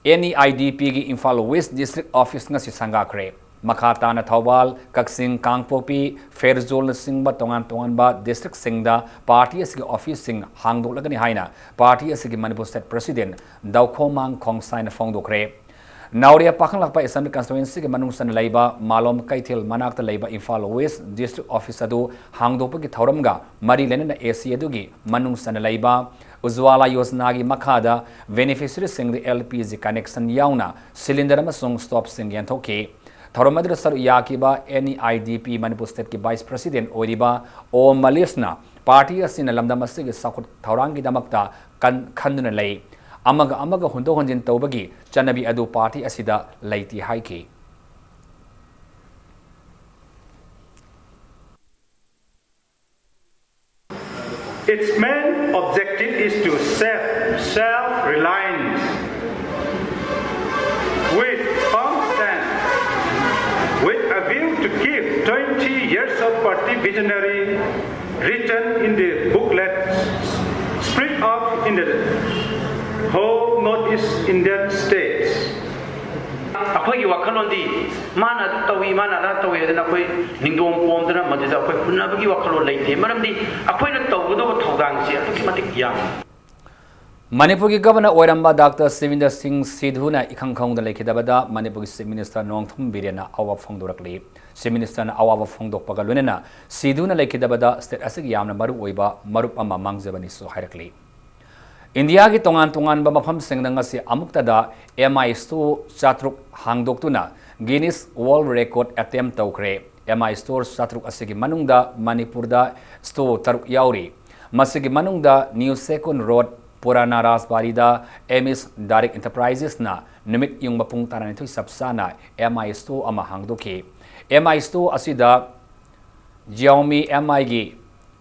N E I D P ꯒꯤ Imphal West District Office ꯉꯁꯤ ꯁꯪꯒꯥꯈ꯭ꯔꯦ꯫ ꯃꯈꯥ ꯇꯥꯅ ꯊꯧꯕꯥꯜ, ꯀꯛꯆꯤꯡ, ꯀꯥꯡꯄꯣꯛꯄꯤ, ꯐꯦꯔꯖꯣꯜꯅꯆꯤꯡꯕ ꯇꯣꯉꯥꯟ ꯇꯣꯉꯥꯟꯕ districtꯁꯤꯡꯗ party ꯑꯁꯤꯒꯤ officeꯁꯤꯡ ꯍꯥꯡꯗꯣꯛꯂꯒꯅꯤ ꯍꯥꯏꯅ party ꯑꯁꯤꯒꯤ ꯃꯅꯤꯄꯨꯔ state president ꯗꯧꯈꯣꯃꯥꯡ ꯈꯣꯡꯁꯥꯏꯅ ꯐꯣꯡꯗꯣꯛꯈ꯭ꯔꯦ꯫ ꯅꯥꯎꯔꯤꯌꯥ ꯄꯥꯈꯪꯂꯥꯛꯄ Assembly Constituencyꯒꯤ ꯃꯅꯨꯡ ꯆꯟꯅ ꯂꯩꯕ ꯃꯥꯂꯣꯝ ꯀꯩꯊꯦꯜ ꯃꯅꯥꯛꯇ ꯂꯩꯕ ꯏꯝꯐꯥꯜ West District Office ꯑꯗꯨ ꯍꯥꯡꯗꯣꯛꯄꯒꯤ ꯊꯧꯔꯝꯒ ꯃꯔꯤ ꯂꯩꯅꯅ A C ꯑꯗꯨꯒꯤ ꯃꯅꯨꯡ ꯆꯟꯅ ꯂꯩꯕ ꯎꯖ꯭ꯋꯥꯂꯥ ꯌꯣꯖꯅꯥꯒꯤ ꯃꯈꯥꯗ beneficiaryꯁꯤꯡꯗ L P G connection ꯌꯥꯎꯅ cylinder ꯑꯃꯁꯨꯡ stoveꯁꯤꯡ ꯌꯦꯟꯊꯣꯛꯈꯤ꯫ ꯊꯧꯔꯝ ꯑꯗꯨꯗ ꯁꯔꯨꯛ ꯌꯥꯈꯤꯕ N E I D P Manipur stateꯀꯤ vice president ꯑꯣꯏꯔꯤꯕ ꯑꯣ ꯃꯂꯤꯁꯅ party ꯑꯁꯤꯅ ꯂꯝꯗꯝ ꯑꯁꯤꯒꯤ ꯆꯥꯎꯈꯠ ꯊꯧꯔꯥꯡꯒꯤꯗꯃꯛꯇ ꯀꯟ-, ꯈꯟꯗꯨꯅ ꯂꯩ꯫ ꯑꯃꯒ ꯑꯃꯒ ꯍꯨꯟꯗꯣꯛ ꯍꯨꯟꯖꯤꯟ ꯇꯧꯕꯒꯤ ꯆꯠꯅꯕꯤ ꯑꯗꯨ party ꯑꯁꯤꯗ ꯂꯩꯇꯦ ꯍꯥꯏꯈꯤ꯫ Its main objective is to set self-reliance with firm stance, with a view to give twenty years of party visionary written in the booklet split up in the whole Northeast Indian states. ꯑꯩꯈꯣꯏꯒꯤ ꯋꯥꯈꯜꯂꯣꯟꯗꯤ ꯃꯥꯅ ꯑꯗꯨ ꯇꯧꯏ, ꯃꯥꯅ ꯑꯗꯥ ꯇꯧꯏ ꯍꯥꯏꯗꯅ ꯑꯩꯈꯣꯏ ꯅꯤꯡꯗꯣꯝ ꯄꯣꯝꯗꯅ ꯃꯗꯨꯗ ꯑꯩꯈꯣꯏ ꯍꯨꯟꯅꯕꯒꯤ ꯋꯥꯈꯜꯂꯣꯟ ꯂꯩꯇꯦ꯫ ꯃꯔꯝꯗꯤ ꯑꯩꯈꯣꯏꯅ ꯇꯧꯒꯗꯧꯕ ꯊꯧꯗꯥꯡꯁꯤ ꯑꯗꯨꯛꯀꯤ ꯃꯇꯤꯛ ꯌꯥꯝꯃꯤ꯫ ꯃꯅꯤꯄꯨꯔꯒꯤ ꯒꯚꯔꯅꯔ ꯑꯣꯏꯔꯝꯕ ꯗꯥꯛꯇꯔ ꯁꯤꯕꯤꯟꯗꯔ ꯁꯤꯡ ꯁꯤꯙꯨꯅ ꯏꯈꯪ ꯈꯪꯍꯧꯗꯅ ꯂꯩꯈꯤꯗꯕꯗ ꯃꯅꯤꯄꯨꯔꯒꯤ ꯆꯤꯐ ꯃꯤꯅꯤꯁꯇꯔ ꯅꯣꯡꯊꯣꯝꯕꯝ ꯕꯤꯔꯦꯟꯅ ꯑꯋꯥꯕ ꯐꯣꯡꯗꯣꯔꯛꯂꯤ꯫ ꯆꯤꯐ ꯃꯤꯅꯤꯁꯇꯔꯅ ꯑꯋꯥꯕ ꯐꯣꯡꯗꯣꯛꯄꯒ ꯂꯣꯏꯅꯅ ꯁꯤꯙꯨꯅ ꯂꯩꯈꯤꯗꯕꯗ ꯁ꯭ꯇꯦꯠ ꯑꯁꯤꯒꯤ ꯌꯥꯝꯅ ꯃꯔꯨ ꯑꯣꯏꯕ ꯃꯔꯨꯞ ꯑꯃ ꯃꯥꯡꯖꯕꯅꯤꯁꯨ ꯍꯥꯏꯔꯛꯂꯤ꯫ ꯏꯟꯗꯤꯌꯥꯒꯤ ꯇꯣꯉꯥꯟ ꯇꯣꯉꯥꯟꯕ ꯃꯐꯝꯁꯤꯡꯗ ꯉꯁꯤ ꯑꯃꯨꯛꯇꯗ ꯑꯦꯝ ꯑꯥꯏ ꯁ꯭ꯇꯣꯔ ꯆꯥꯇ꯭ꯔꯨꯛ ꯍꯥꯡꯗꯣꯛꯇꯨꯅ ꯒꯤꯅꯤꯁ ꯋꯥꯔꯜꯗ ꯔꯦꯀꯣꯔꯗ ꯑꯦꯇꯦꯝ ꯇꯧꯈ꯭ꯔꯦ꯫ ꯑꯦꯝ ꯑꯥꯏ ꯁ꯭ꯇꯣꯔ ꯆꯥꯇ꯭ꯔꯨꯛ ꯑꯁꯤꯒꯤ ꯃꯅꯨꯡꯗ ꯃꯅꯤꯄꯨꯔꯗ ꯁ꯭ꯇꯣꯔ ꯇꯔꯨꯛ ꯌꯥꯎꯔꯤ꯫ ꯃꯁꯤꯒꯤ ꯃꯅꯨꯡꯗ ꯅ꯭ꯌꯨ ꯁꯦꯀꯨꯟ ꯔꯣꯗ, ꯄꯨꯔꯥꯅꯥ ꯔꯥꯖꯕꯥꯔꯤꯗ ꯑꯦꯝ ꯑꯦꯁ ꯗꯥꯏꯔꯦꯛ ꯏꯟꯇꯔꯄ꯭ꯔꯥꯏꯖꯦꯁꯅ ꯅꯨꯃꯤꯠ ꯌꯨꯡꯕ ꯄꯨꯡ ꯇꯔꯥꯅꯤꯊꯣꯏ ꯆꯞ ꯆꯥꯅ ꯑꯦꯝ ꯑꯥꯏ ꯁ꯭ꯇꯣꯔ ꯑꯃ ꯍꯥꯡꯗꯣꯛꯈꯤ꯫ ꯑꯦꯝ ꯑꯥꯏ ꯁ꯭ꯇꯣꯔ ꯑꯁꯤꯗ ꯖꯤꯑꯣꯃꯤ ꯑꯦꯝ ꯑꯥꯏꯒꯤ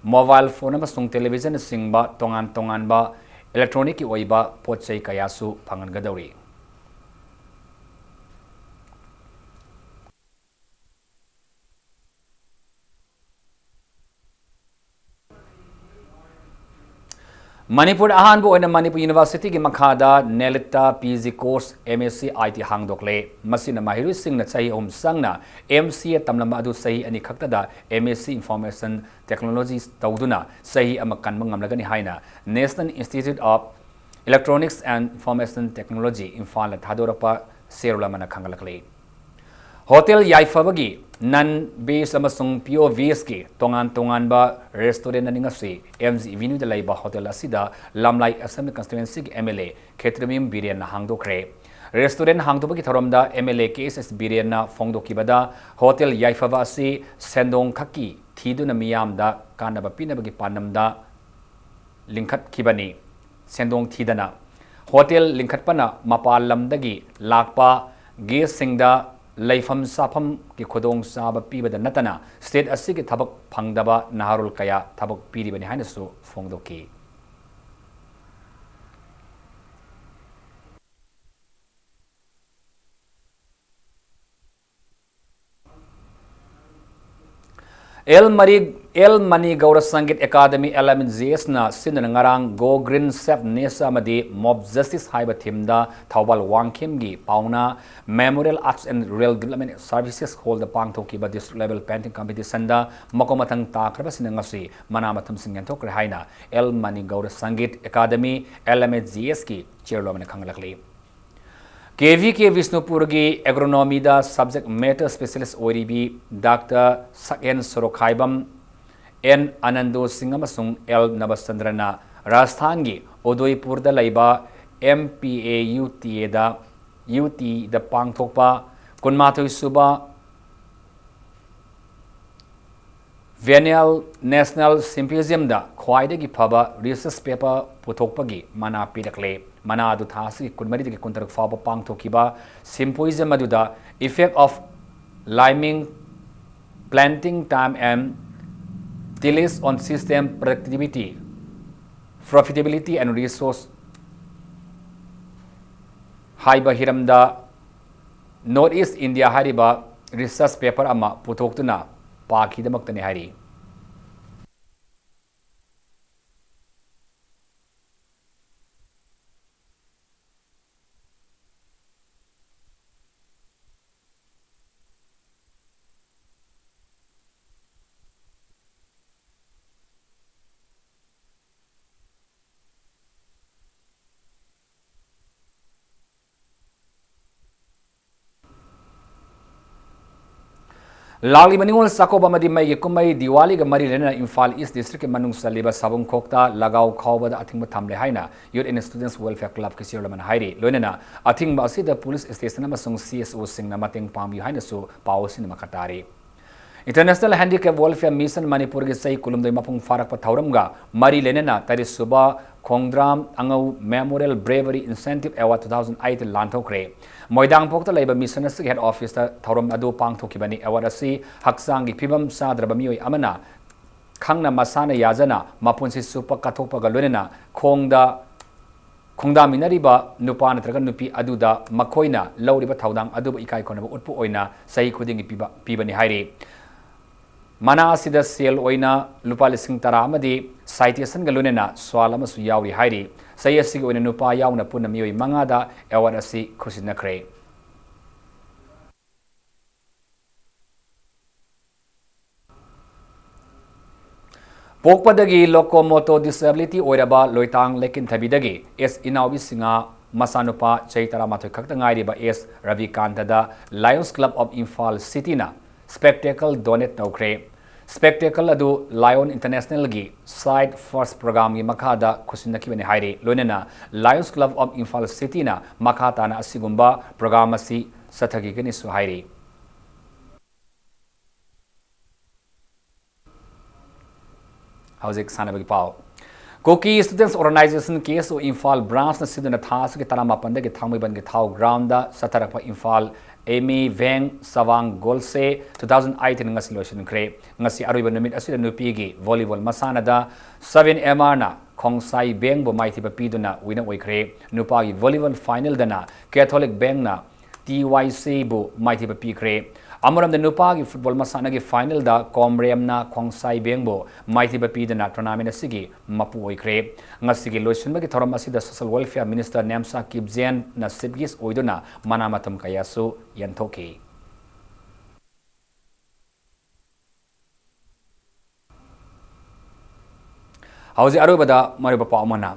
ꯃꯣꯕꯥꯏꯜ ꯐꯣꯟ ꯑꯃꯁꯨꯡ ꯇꯦꯂꯤꯚꯤꯖꯟꯅꯆꯤꯡꯕ ꯇꯣꯉꯥꯟ ꯇꯣꯉꯥꯟꯕ ꯏꯂꯦꯛꯇ꯭ꯔꯣꯅꯤꯛꯀꯤ ꯑꯣꯏꯕ ꯄꯣꯠ ꯆꯩ ꯀꯌꯥꯁꯨ ꯐꯪꯍꯟꯒꯗꯧꯔꯤ꯫ ꯃꯅꯤꯄꯨꯔꯗ ꯑꯍꯥꯟꯕ ꯑꯣꯏꯅ ꯃꯅꯤꯄꯨꯔ ꯌꯨꯅꯤꯚꯔꯁꯤꯇꯤꯒꯤ ꯃꯈꯥꯗ ꯅꯦꯂꯤꯠꯇ P G course M S C I T ꯍꯥꯡꯗꯣꯛꯂꯦ꯫ ꯃꯁꯤꯅ ꯃꯍꯩꯔꯣꯏꯁꯤꯡꯅ ꯆꯍꯤ ꯑꯍꯨꯝ ꯆꯪꯅ ꯑꯦꯝ ꯁꯤ ꯑꯦ ꯇꯝꯂꯝꯕ ꯑꯗꯨ ꯆꯍꯤ ꯑꯅꯤ ꯈꯛꯇꯗ ꯑꯦꯝ ꯑꯦꯁ ꯁꯤ ꯏꯟꯐꯣꯔꯃꯦꯁꯟ ꯇꯦꯛꯅꯣꯂꯣꯖꯤ ꯇꯧꯗꯨꯅ ꯆꯍꯤ ꯑꯃ ꯀꯟꯕ ꯉꯝꯂꯒꯅꯤ ꯍꯥꯏꯅ National Institute of Electronics and Information Technology, ꯏꯝꯐꯥꯜꯅ ꯊꯥꯗꯣꯔꯛꯄ ꯁꯦꯔꯣꯜ ꯑꯃꯅ ꯈꯪꯍꯜꯂꯛꯂꯤ꯫ ꯍꯣꯇꯦꯜ ꯌꯥꯏꯐꯕꯒꯤ ꯅꯟ ꯚꯦꯖ ꯑꯃꯁꯨꯡ ꯄꯤꯌꯣꯔ ꯚꯦꯖꯀꯤ ꯇꯣꯉꯥꯟ ꯇꯣꯉꯥꯟꯕ ꯔꯦꯁꯇꯨꯔꯦꯟ ꯑꯅꯤ ꯉꯁꯤ ꯑꯦꯝ ꯖꯤ ꯑꯦꯚꯦꯅ꯭ꯌꯨꯗ ꯂꯩꯕ ꯍꯣꯇꯦꯜ ꯑꯁꯤꯗ ꯂꯝꯂꯥꯏ ꯑꯦꯁꯦꯝꯕ꯭ꯂꯤ ꯀꯟꯁꯇꯤꯇ꯭ꯋꯦꯟꯁꯤꯒꯤ ꯑꯦꯝ ꯑꯦꯜ ꯑꯦ ꯈꯦꯇ꯭ꯔꯤꯃꯌꯨꯝ ꯕꯤꯔꯦꯟꯅ ꯍꯥꯡꯗꯣꯛꯈ꯭ꯔꯦ꯫ ꯔꯦꯁꯇꯨꯔꯦꯟ ꯍꯥꯡꯗꯣꯛꯄꯒꯤ ꯊꯧꯔꯝꯗ M L A K S S ꯕꯤꯔꯦꯟꯅ ꯐꯣꯡꯗꯣꯛꯈꯤꯕꯗ, ꯍꯣꯇꯦꯜ ꯌꯥꯏꯐꯕ ꯑꯁꯤ ꯁꯦꯟꯗꯣꯡ ꯈꯛꯀꯤ ꯊꯤꯗꯨꯅ ꯃꯤꯌꯥꯝꯗ ꯀꯥꯟꯅꯕ ꯄꯤꯅꯕꯒꯤ ꯄꯥꯟꯗꯝꯗ ꯂꯤꯡꯈꯠꯈꯤꯕꯅꯤ꯫ ꯁꯦꯟꯗꯣꯡ ꯊꯤꯗꯅ ꯍꯣꯇꯦꯜ ꯂꯤꯡꯈꯠꯄꯅ ꯃꯄꯥꯟ ꯂꯝꯗꯒꯤ ꯂꯥꯛꯄ ꯒꯦꯁꯁꯤꯡꯗ ꯂꯩꯐꯝ ꯆꯥꯐꯝꯒꯤ ꯈꯨꯗꯣꯡꯆꯥꯕ ꯄꯤꯕꯗ ꯅꯠꯇꯅ state ꯑꯁꯤꯒꯤ ꯊꯕꯛ ꯐꯪꯗꯕ ꯅꯍꯥꯔꯣꯜ ꯀꯌꯥ ꯊꯕꯛ ꯄꯤꯔꯤꯕꯅꯤ ꯍꯥꯏꯅꯁꯨ ꯐꯣꯡꯗꯣꯛꯈꯤ꯫ ꯑꯦꯜ ꯃꯔꯤ, L Mani Gaur Sangeet academy, L M G ꯑꯦꯁꯅ ꯁꯤꯟꯗꯨꯅ ꯉꯔꯥꯡ Go Green Save Nature ꯑꯃꯗꯤ Mob Justice ꯍꯥꯏꯕ themeꯗ ꯊꯧꯕꯥꯜ ꯋꯥꯡꯈꯦꯝꯒꯤ ꯄꯥꯎꯅꯥ Memorial Arts and Rural Development Services Hallꯗ ꯄꯥꯡꯊꯣꯛꯈꯤꯕ district level painting competitionꯗ ꯃꯀꯣꯛ ꯃꯊꯪ ꯇꯥꯈ꯭ꯔꯕꯁꯤꯡꯅ ꯉꯁꯤ ꯃꯅꯥ ꯃꯊꯨꯝꯁꯤꯡ ꯌꯦꯟꯊꯣꯛꯈ꯭ꯔꯦ ꯍꯥꯏꯅ L Mani Gaur Sangeet academy, L M A G ꯑꯦꯁꯀꯤ chairman ꯑꯃꯅ ꯈꯪꯍꯜꯂꯛꯂꯤ꯫ ꯀꯦ ꯚꯤ ꯀꯦ ꯕꯤꯁꯅꯨꯄꯨꯔꯒꯤ agronomyꯗ subject matter specialist ꯑꯣꯏꯔꯤꯕꯤ ꯗꯥꯛꯇꯔ ꯁꯛꯍꯦꯟ ꯁꯣꯔꯣꯈꯥꯏꯕꯝ ꯑꯦꯟ ꯑꯅꯟꯗꯣ ꯁꯤꯡ ꯑꯃꯁꯨꯡ ꯑꯦꯜ ꯅꯕꯆꯟꯗ꯭ꯔꯅ ꯔꯥꯖꯁꯊꯥꯟꯒꯤ ꯎꯗꯣꯏꯄꯨꯔꯗ ꯂꯩꯕ M P A U T ꯑꯦꯗ, ꯌꯨ ꯇꯤꯗ ꯄꯥꯡꯊꯣꯛꯄ ꯀꯨꯟꯃꯥꯊꯣꯏ ꯁꯨꯕ Biennial National Symposiumꯗ ꯈ꯭ꯋꯥꯏꯗꯒꯤ ꯐꯕ research paper ꯄꯨꯊꯣꯛꯄꯒꯤ ꯃꯅꯥ ꯄꯤꯔꯛꯂꯦ꯫ ꯃꯅꯥ ꯑꯗꯨ ꯊꯥ ꯑꯁꯤꯒꯤ ꯀꯨꯟꯃꯔꯤꯗꯒꯤ ꯀꯨꯟꯇꯔꯨꯛ ꯐꯥꯎꯕ ꯄꯥꯡꯊꯣꯛꯈꯤꯕ symposium ꯑꯗꯨꯗ effect of limiting planting time and tillage on system productivity, profitability and resource ꯍꯥꯏꯕ ꯍꯤꯔꯝꯗ North East India ꯍꯥꯏꯔꯤꯕ research paper ꯑꯃ ꯄꯨꯊꯣꯛꯇꯨꯅ ꯄꯥꯈꯤꯗꯃꯛꯇꯅꯤ ꯍꯥꯏꯔꯤ꯫ ꯂꯥꯛꯂꯤꯕ ꯅꯤꯉꯣꯜ ꯆꯥꯛꯀꯧꯕ ꯑꯃꯗꯤ ꯃꯩꯒꯤ ꯀꯨꯝꯍꯩ ꯗꯤꯋꯥꯂꯤꯒ ꯃꯔꯤ ꯂꯩꯅꯅ ꯏꯝꯐꯥꯜ ꯏꯁ ꯗꯤꯁꯇ꯭ꯔꯤꯛꯀꯤ ꯃꯅꯨꯡ ꯆꯜꯂꯤꯕ ꯁꯥꯕꯨꯡꯈꯣꯛꯇ ꯂꯒꯥꯎ ꯈꯥꯎꯕꯗ ꯑꯊꯤꯡꯕ ꯊꯝꯂꯦ ꯍꯥꯏꯅ Youth and Students Welfare Clubꯀꯤ chairman ꯑꯃꯅ ꯍꯥꯏꯔꯤ꯫ ꯂꯣꯏꯅꯅ ꯑꯊꯤꯡꯕ ꯑꯁꯤꯗ police station ꯑꯃꯁꯨꯡ ꯁꯤ ꯑꯦꯁ ꯑꯣꯁꯤꯡꯅ ꯃꯇꯦꯡ ꯄꯥꯡꯕꯤꯌꯨ ꯍꯥꯏꯅꯁꯨ ꯄꯥꯎ ꯑꯁꯤꯅ ꯃꯈꯥ ꯇꯥꯔꯤ꯫ International Handicap Welfare Mission ꯃꯅꯤꯄꯨꯔꯒꯤ ꯆꯍꯤ ꯀꯨꯟꯍꯨꯝꯗꯣꯏ ꯃꯄꯨꯡ ꯐꯥꯔꯛꯄ ꯊꯧꯔꯝꯒ ꯃꯔꯤ ꯂꯩꯅꯅ ꯇꯔꯦꯠ ꯁꯨꯕ ꯈꯣꯡꯗ꯭ꯔꯥꯝ ꯑꯉꯧ Memorial Bravery Incentive Award two thousand eight ꯂꯥꯟꯊꯣꯛꯈ꯭ꯔꯦ꯫ ꯃꯣꯏꯗꯥꯡꯄꯣꯛꯇ ꯂꯩꯕ ꯃꯤꯁꯟ ꯑꯁꯤꯒꯤ ꯍꯦꯗ ꯑꯣꯐꯤꯁꯇ ꯊꯧꯔꯝ ꯑꯗꯨ ꯄꯥꯡꯊꯣꯛꯈꯤꯕꯅꯤ꯫ ꯑꯦꯋꯥꯔꯗ ꯑꯁꯤ ꯍꯛꯆꯥꯡꯒꯤ ꯐꯤꯕꯝ ꯆꯥꯗ꯭ꯔꯕ ꯃꯤꯑꯣꯏ ꯑꯃꯅ ꯈꯪꯅ ꯃꯁꯥꯅ ꯌꯥꯖꯅ ꯃꯄꯨꯟꯁꯤ ꯆꯨꯞꯄ ꯀꯠꯊꯣꯛꯄꯒ ꯂꯣꯏꯅꯅ ꯈꯣꯡꯗ ꯈꯣꯡꯗꯥꯃꯤꯟꯅꯔꯤꯕ ꯅꯨꯄꯥ ꯅꯠꯇ꯭ꯔꯒ ꯅꯨꯄꯤ ꯑꯗꯨꯗ ꯃꯈꯣꯏꯅ ꯂꯧꯔꯤꯕ ꯊꯧꯗꯥꯡ ꯑꯗꯨꯕꯨ ꯏꯀꯥꯏ ꯈꯨꯝꯅꯕ ꯎꯠꯄ ꯑꯣꯏꯅ ꯆꯍꯤ ꯈꯨꯗꯤꯡꯒꯤ ꯄꯤꯕ, ꯄꯤꯕꯅꯤ ꯍꯥꯏꯔꯤ꯫ ꯃꯅꯥ ꯑꯁꯤꯗ ꯁꯦꯜ ꯑꯣꯏꯅ ꯂꯨꯄꯥ ꯂꯤꯁꯤꯡ ꯇꯔꯥ ꯑꯃꯗꯤ ꯁꯥꯏꯇꯦꯁꯟꯒ ꯂꯣꯏꯅꯅ ꯁ꯭ꯋꯥꯜ ꯑꯃꯁꯨ ꯌꯥꯎꯔꯤ ꯍꯥꯏꯔꯤ꯫ ꯆꯍꯤ ꯑꯁꯤꯒꯤ ꯑꯣꯏꯅ ꯅꯨꯄꯥ ꯌꯥꯎꯅ ꯄꯨꯟꯅ ꯃꯤꯑꯣꯏ ꯃꯉꯥꯗ ꯑꯦꯋꯥꯔꯗ ꯑꯁꯤ ꯈꯨꯠꯁꯤꯟꯅꯈ꯭ꯔꯦ꯫ ꯄꯣꯛꯄꯗꯒꯤ locomotor disability ꯑꯣꯏꯔꯕ ꯂꯣꯏꯇꯥꯡ ꯂꯩꯀꯤꯟꯊꯕꯤꯗꯒꯤ ꯑꯦꯁ ꯏꯅꯥꯎꯕꯤ ꯁꯤꯡꯍ ꯃꯆꯥꯅꯨꯄꯥ ꯆꯍꯤ ꯇꯔꯥꯃꯥꯊꯣꯏ ꯈꯛꯇ ꯉꯥꯏꯔꯤꯕ ꯑꯦꯁ ꯔꯕꯤꯀꯥꯟꯇꯗ Lions Club of Imphal Cityꯅ spectacle donate ꯇꯧꯈ꯭ꯔꯦ꯫ Spectacle ꯑꯗꯨ Lion Internationalꯒꯤ Sight First programꯒꯤ ꯃꯈꯥꯗ ꯈꯨꯠꯁꯤꯟꯅꯈꯤꯕꯅꯤ ꯍꯥꯏꯔꯤ꯫ ꯂꯣꯏꯅꯅ Lions Club of Imphal Cityꯅ ꯃꯈꯥ ꯇꯥꯅ ꯑꯁꯤꯒꯨꯝꯕ program ꯑꯁꯤ ꯆꯠꯊꯈꯤꯒꯅꯤꯁꯨ ꯍꯥꯏꯔꯤ꯫ ꯍꯧꯖꯤꯛ ꯁꯥꯟꯅꯕꯒꯤ ꯄꯥꯎ꯫ Kuki Students Organisation, K S O, Imphal branchꯅ ꯁꯤꯟꯗꯨꯅ ꯊꯥ ꯑꯁꯤꯒꯤ ꯇꯔꯥꯃꯥꯄꯟꯗꯒꯤ ꯊꯥꯡꯃꯩꯕꯟꯒꯤ ꯊꯥꯎ groundꯗ ꯆꯠꯊꯔꯛꯄ ꯏꯝꯐꯥꯜ ꯑꯦꯃꯤ ꯚꯦꯡ ꯁꯋꯥꯡ ꯒꯣꯜꯁꯦ two thousand eighteen ꯉꯁꯤ ꯂꯣꯏꯁꯤꯟꯈ꯭ꯔꯦ꯫ ꯉꯁꯤ ꯑꯔꯣꯏꯕ ꯅꯨꯃꯤꯠ ꯑꯁꯤꯗ ꯅꯨꯄꯤꯒꯤ volleyball ꯃꯁꯥꯟꯅꯗ seven M Rꯅ ꯈꯣꯡꯁꯥꯏ ꯚꯦꯡꯕꯨ ꯃꯥꯏꯊꯤꯕ ꯄꯤꯗꯨꯅ winner ꯑꯣꯏꯈ꯭ꯔꯦ꯫ ꯅꯨꯄꯥꯒꯤ volleyball finalꯗꯅ Catholic ꯚꯦꯡꯅ T Y Cꯕꯨ ꯃꯥꯏꯊꯤꯕ ꯄꯤꯈ꯭ꯔꯦ꯫ ꯑꯃꯔꯣꯝꯗ ꯅꯨꯄꯥꯒꯤ football ꯃꯁꯥꯟꯅꯒꯤ finalꯗ ꯀꯣꯝꯔꯦꯝꯅ ꯈꯣꯡꯁꯥꯏ ꯚꯦꯡꯕꯨ ꯃꯥꯏꯊꯤꯕ ꯄꯤꯗꯨꯅ tournament ꯑꯁꯤꯒꯤ ꯃꯄꯨ ꯑꯣꯏꯈ꯭ꯔꯦ꯫ ꯉꯁꯤꯒꯤ ꯂꯣꯏꯁꯤꯟꯕꯒꯤ ꯊꯧꯔꯝ ꯑꯁꯤꯗ Social Welfare Minister ꯅꯦꯝꯁꯥ ꯀꯤꯞꯖꯦꯟꯅ chief guest ꯑꯣꯏꯗꯨꯅ ꯃꯅꯥ ꯃꯊꯨꯝ ꯀꯌꯥꯁꯨ ꯌꯦꯟꯊꯣꯛꯈꯤ꯫ ꯍꯧꯖꯤꯛ ꯑꯔꯣꯏꯕꯗ ꯃꯔꯨꯑꯣꯏꯕ ꯄꯥꯎ ꯑꯃꯅ,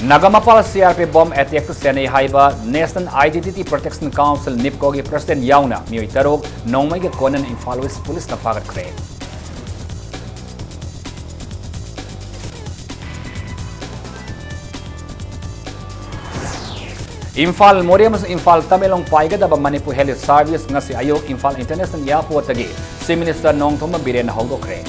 Nagampal C R P F bomb attackꯇ ꯆꯦꯟꯅꯩ ꯍꯥꯏꯕ National Identity Protection Council, NIPCOꯒꯤ president ꯌꯥꯎꯅ ꯃꯤꯑꯣꯏ ꯇꯔꯨꯛ ꯅꯣꯡꯃꯩꯒ ꯀꯣꯟꯅꯅ ꯏꯝꯐꯥꯜ West policeꯅ ꯐꯥꯒꯠꯈ꯭ꯔꯦ꯫ ꯏꯝꯐꯥꯜ ꯃꯣꯔꯦ ꯑꯃꯁꯨꯡ ꯏꯝꯐꯥꯜ ꯇꯃꯦꯡꯂꯣꯡ ꯄꯥꯏꯒꯗꯕ ꯃꯅꯤꯄꯨꯔ ꯍꯦꯂꯤ ꯁꯥꯔꯚꯤꯁ ꯉꯁꯤ ꯑꯌꯨꯛ ꯏꯝꯐꯥꯜ ꯏꯟꯇꯔꯅꯦꯁꯅꯦꯜ ꯑꯦꯌꯔꯄꯣꯔꯠꯇꯒꯤ ꯆꯤꯐ ꯃꯤꯅꯤꯁꯇꯔ ꯅꯣꯡꯊꯣꯝꯕꯝ ꯕꯤꯔꯦꯟꯅ ꯍꯧꯗꯣꯛꯈ꯭ꯔꯦ꯫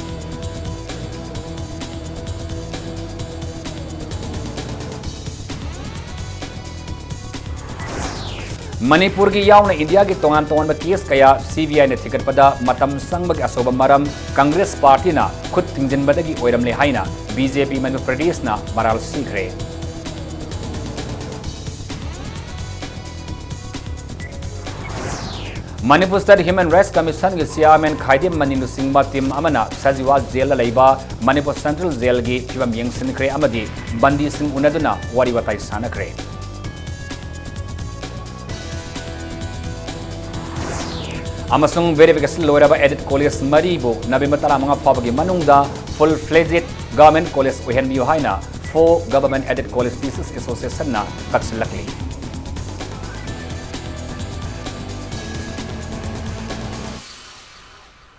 ꯃꯅꯤꯄꯨꯔꯒꯤ ꯌꯥꯎꯅ ꯏꯟꯗꯤꯌꯥꯒꯤ ꯇꯣꯉꯥꯟ ꯇꯣꯉꯥꯟꯕ ꯀꯦꯁ ꯀꯌꯥ ꯁꯤꯕꯤꯑꯥꯏꯅ ꯊꯤꯒꯠꯄꯗ ꯃꯇꯝ ꯆꯪꯕꯒꯤ ꯑꯆꯧꯕ ꯃꯔꯝ ꯀꯪꯒ꯭ꯔꯦꯁ ꯄꯥꯔꯇꯤꯅ ꯈꯨꯠ ꯊꯤꯡꯖꯤꯟꯕꯗꯒꯤ ꯑꯣꯏꯔꯝꯂꯦ ꯍꯥꯏꯅ ꯕꯤꯖꯦꯄꯤ ꯃꯅꯤꯄꯨꯔ ꯄ꯭ꯔꯗꯦꯁꯅ ꯃꯔꯥꯜ ꯁꯤꯈ꯭ꯔꯦ꯫ ꯃꯅꯤꯄꯨꯔ ꯁ꯭ꯇꯦꯠ ꯍ꯭ꯌꯨꯃꯦꯟ ꯔꯥꯏꯠꯁ ꯀꯃꯤꯁꯟꯒꯤ ꯆꯤꯌꯥꯔꯃꯦꯟ ꯈꯥꯏꯗꯤꯝ ꯃꯅꯤ ꯂꯨꯆꯤꯡꯕ ꯇꯤꯝ ꯑꯃꯅ ꯁꯖꯤꯋꯥ ꯖꯦꯜꯗ ꯂꯩꯕ ꯃꯅꯤꯄꯨꯔ ꯁꯦꯟꯇ꯭ꯔꯦꯜ ꯖꯦꯜꯒꯤ ꯐꯤꯕꯝ ꯌꯦꯡꯁꯤꯟꯈ꯭ꯔꯦ ꯑꯃꯗꯤ ꯕꯟꯗꯤꯁꯤꯡ ꯎꯅꯗꯨꯅ ꯋꯥꯔꯤ ꯋꯥꯇꯥꯏ ꯁꯥꯟꯅꯈ꯭ꯔꯦ꯫ ꯑꯃꯁꯨꯡ ꯚꯦꯔꯤꯐꯤꯀꯦꯁꯟ ꯂꯣꯏꯔꯕ ꯑꯦꯗꯦꯗ ꯀꯣꯂꯦꯖ ꯃꯔꯤꯕꯨ ꯅꯕꯦꯝꯕꯔ ꯇꯔꯥꯃꯉꯥ ꯐꯥꯎꯕꯒꯤ ꯃꯅꯨꯡꯗ ꯐꯨꯜ ꯐ꯭ꯂꯦꯖꯦꯗ ꯒꯚꯔꯟꯃꯦꯟꯠ ꯀꯣꯂꯦꯖ ꯑꯣꯏꯍꯟꯕꯤꯌꯨ ꯍꯥꯏꯅ for government aided college teachers ꯑꯦꯁꯣꯁꯤꯌꯦꯁꯟꯅ ꯀꯛꯁꯤꯜꯂꯛꯂꯤ꯫